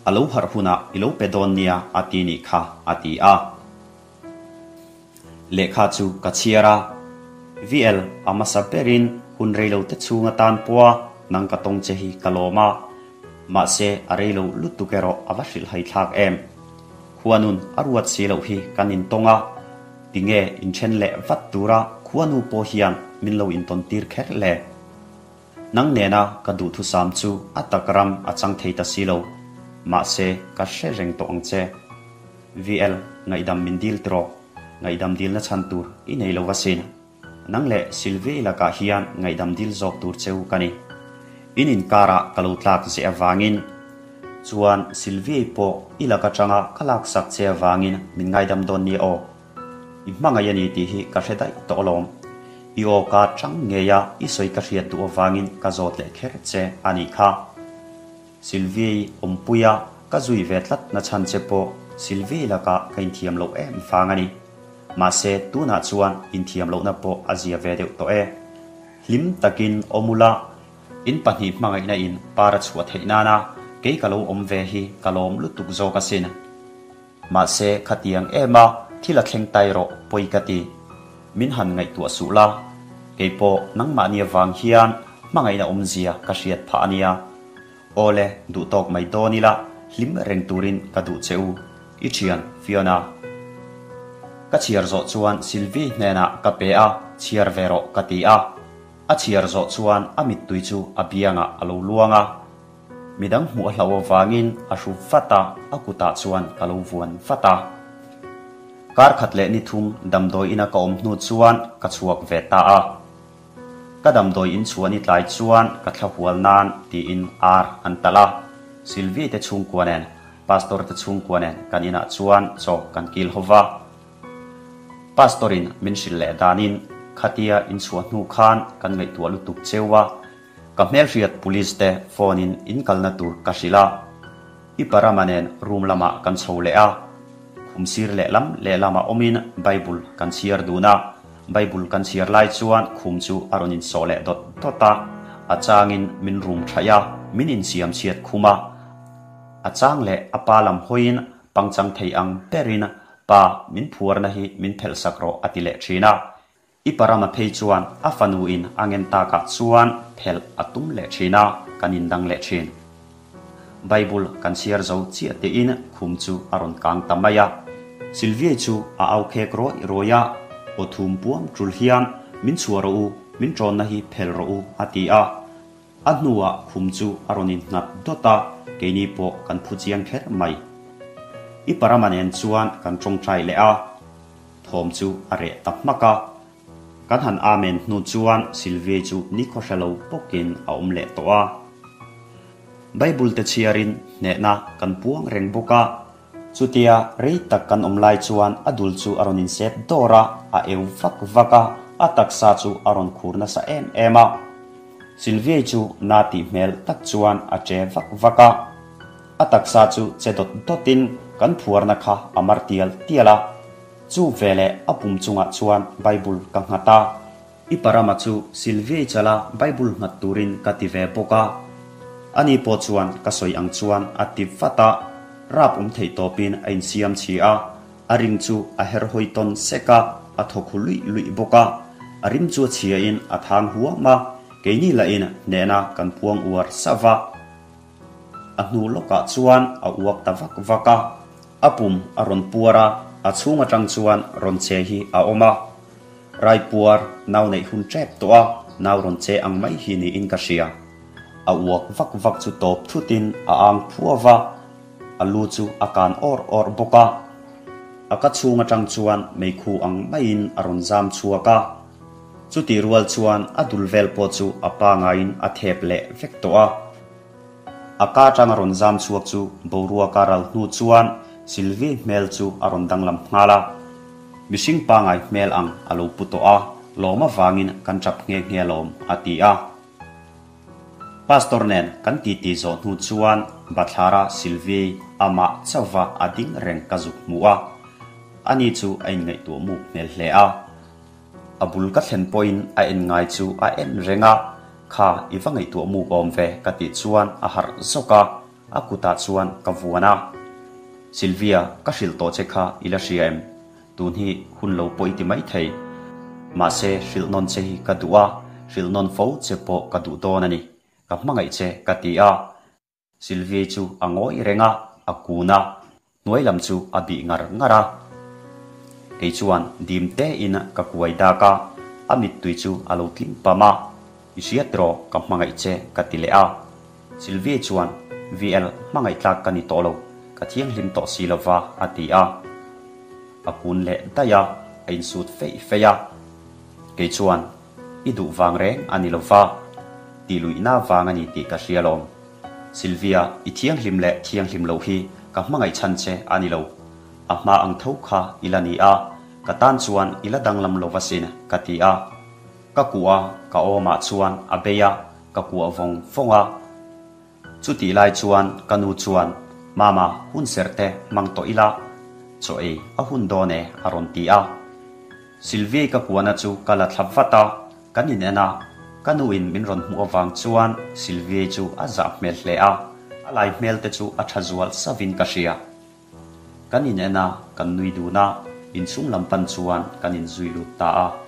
a lo harh hunah i lo pe dawn nia a ti nih kha a ti a. Lehkha chu ka chhiar a, VL a hmasa berin hun reilo te chhung atan pawha nang ka tawng che hi ka lawm a, mahse a reilo lutuk erawh a va hrilhhai thlak em. Khuanun a ruat si loh hi kan intawng a, tinge inthen leh vat tura khuanu pawh hian min lo intawn tir kher le? Nang nena ka duhthusam chu a tak ram a chang thei ta si lo. Mahse, ka hre reng tawh ang che. VL, ngaihdam min dil trawh. Ngaihdam dilna chhan tur i nei lo asin. Nang leh Sylvie lakah hian ngaihdam dil zawk tur cheu ka ni. In inkarah ka lo tlak zeh avangin. Chuan Sylvie pawh i lak atanga ka laksak che avangin min ngaidam dawn nia aw. I hmangaih a ni tih hi ka hre daih tawh alawm. I aw ka chang ngei a, i sawi ka hriat duh avangin ka zawt leh kher che a nih kha. Sylvie awmpuia ka zui ve tlat na chhan che pawh Sylvie lakah ka inthiam loh em vang a ni. Mahse, tunah chuan inthiam lohna pawh a zia ve deuh tawh e. Hlim takin awm ula, in pahnih hmangaihna in par a chhuah theih nana kei ka lo awm ve hi ka lawm lutuk zawk asin. Mahse, khatiang em a, thil a thleng tai rawh, pawi ka ti. Min han ngaihtuah suh la. Keipawh nangmahni avang hian hmangaihna awmzia ka hriat phah a nia. Awle, duhtawk mai dawn ila, hlim reng turin ka duh che u. I thian, Fiona. Ka chhiar zawh chuan Sylvie hnenah ka pe a, chhiar ve rawh ka ti a. A chhiar zawh chuan a mittui chu a biangah a lo luang a. Midang hmuh a hlauh avangin a hru vat a, a kutah chuan ka lo vuan vat a. Kar khat leh ni thum damdawi ina ka awm hnu chuan ka chhuak ve ta a. Ka damdawi in chhuah ni tlai chuan ka thla hual nan tiin ar an talh a. Sylvie te chhungkua nen, Pastor te chhungkua nen kan inah chuan chaw kan kil ho va. Pastor in min hrilh leh danin khatia in chhuah hnu khan kan ngaihtuah lutuk cheu a. Ka hmelhriat police te phone in in kalna tur ka hrilh a, i Parama nen room lamah kan chho leh a, khum sir lehlam lehlamah awmin Bible kan chhiar dun a, Bible kan chhiar lai chuan khum chu a rawn insawh leh dawt dawt a, a changin min room thaih a, min insiam chhiat khum a, a chang leh a pa lam hawiin pangchang thei ang berin pa min phuarna hi min phelh sak rawh a ti leh thin a. I Parama phei chuan a fanu in a ngen takah chuan phelh a tum leh thin a, kan indang leh thin. Bible kan chhiar zo chiah tiin khum chu a rawn kang ta mai a. Sylvia chu a au khek rawih rawih a, aw thum puam tul hian min chhuah rawh u, min tawnna hi phel rawh u a ti a. A hnuah khum chu a rawn innghat dawt a, keini pawh kan phu chiang kher mai. I Parama nen chuan kan tawngtai leh a. Thawm chu a reh ta hmak a. Kan han amen hnu chuan Sylvie chu nikhaw hre lo bawkin a awm leh tawh a. Bible te chhiarin hnehna kan puang reng bawk a. Chutia rei tak kan awm lai chuan a dul chu a rawn insep dawr a, a eu vak vak a, a taksa chu a rawn khur nasa em em a. Sylvie chu na tih hmel tak chuan a che vak vak a. A taksa chu che dawt dawtin kan phuarna kha a mar tial tial a. Chu veleh a pum chungah chuan Bible ka nghat a. I Parama chu Sylvie chala Bible nghat turin ka ti ve bawk a. Ani pawh chuan ka sawi ang chuan a ti vat a. Rap awm theih tawpin a insiam chhi a, a ring chu a her hawi tawn sek a, a thaw khu luih luih bawk a. A rim chu a chhiain a thang huam a, keini lahin hnehna kan puang uar sauh va. A hnu lawkah chuan a uak ta vak vak a, a pum a rawn puar a, a chhung atang chuan rawn che hi a awm a. Raipuar nau neih hun tep tawh a, nau rawn che ang mai hi niin ka hria. A uak vak vak chu tawp thutin a ang phuau a, a lu chu a kan awr awr bawk a. A ka chhung atang chuan meikhu ang maiin a rawn zam chhuak a. Chutih rual chuan a dul vel pawh chu a pangaiin a thep leh vek tawh a. A ka atang a rawn zam chhuak chu boruak a ral hnu chuan Sylvie hmel chu a rawn danglam nghal a. Mihring pangai hmel ang a lo pu tawh a, lawm avangin kan tap nghe nghe alawm, a ti a. Pastor nen kan titi zawh hnu chuan bathlara Sylvie amah chauhva a ding reng ka zuk hmu a. Ani chu a inngaihtuah muk hmel hle a. A bul ka thlen pawhin a en ngai chu a en reng a, Kha i va ngaihtuah muk awm ve ka tih chuan a harh zawk a, a kutah chuan ka vuan a. Sylvia, ka hrilh tawh che kha i la hria em? Tun hi hun lo pawh i ti mai thei. Mahse hrilh nawn che hi ka duh a, hrilh nawn fo che pawh ka duh dawn a ni. Ka hmangaih che ka ti a. Sylvie chu a ngawi reng a, a kun a, hnuai lam chu a bih ngar ngar a. Kei chuan dim tein ka kuai dak a, a mittui chu a lo tling pam a, I hriat rawh, ka hmangaih che ka ti leh a. Sylvie chuan, VL, hmangaih tlak ka ni tawh lo, ka thianghlim tawh si lo va, a ti a. A kun leh daih a, a insut feih feih a. Kei chuan, I duh vang reng a ni lo va, tih luihna vang a ni tih ka hria lawm. Sylvia, i thianghlim leh thianghlim loh hi ka hmangaih chhan che a ni lo. A hma ang tho kha i la ni a, ka tan chuan i la danglam lo va sin, ka ti a. Ka kuah a, ka awmah chuan a bei a, ka kuah vawng vawng a. Chutih lai chuan ka nu chuan, Mama, hun serh te hmang tawh ila, chaw ei a hun dawn e, a rawn ti a. Sylvie ka kuahna chu ka la thlap vat a, kan in en a, ka nu in min rawn hmuh avang chuan Sylvie chu a zah hmel hle a, a lai hmel te chu a tha zual savin ka hria. Kan in en a, kan nui dun a, inchhung lam pan chuan kan inzui lut ta a.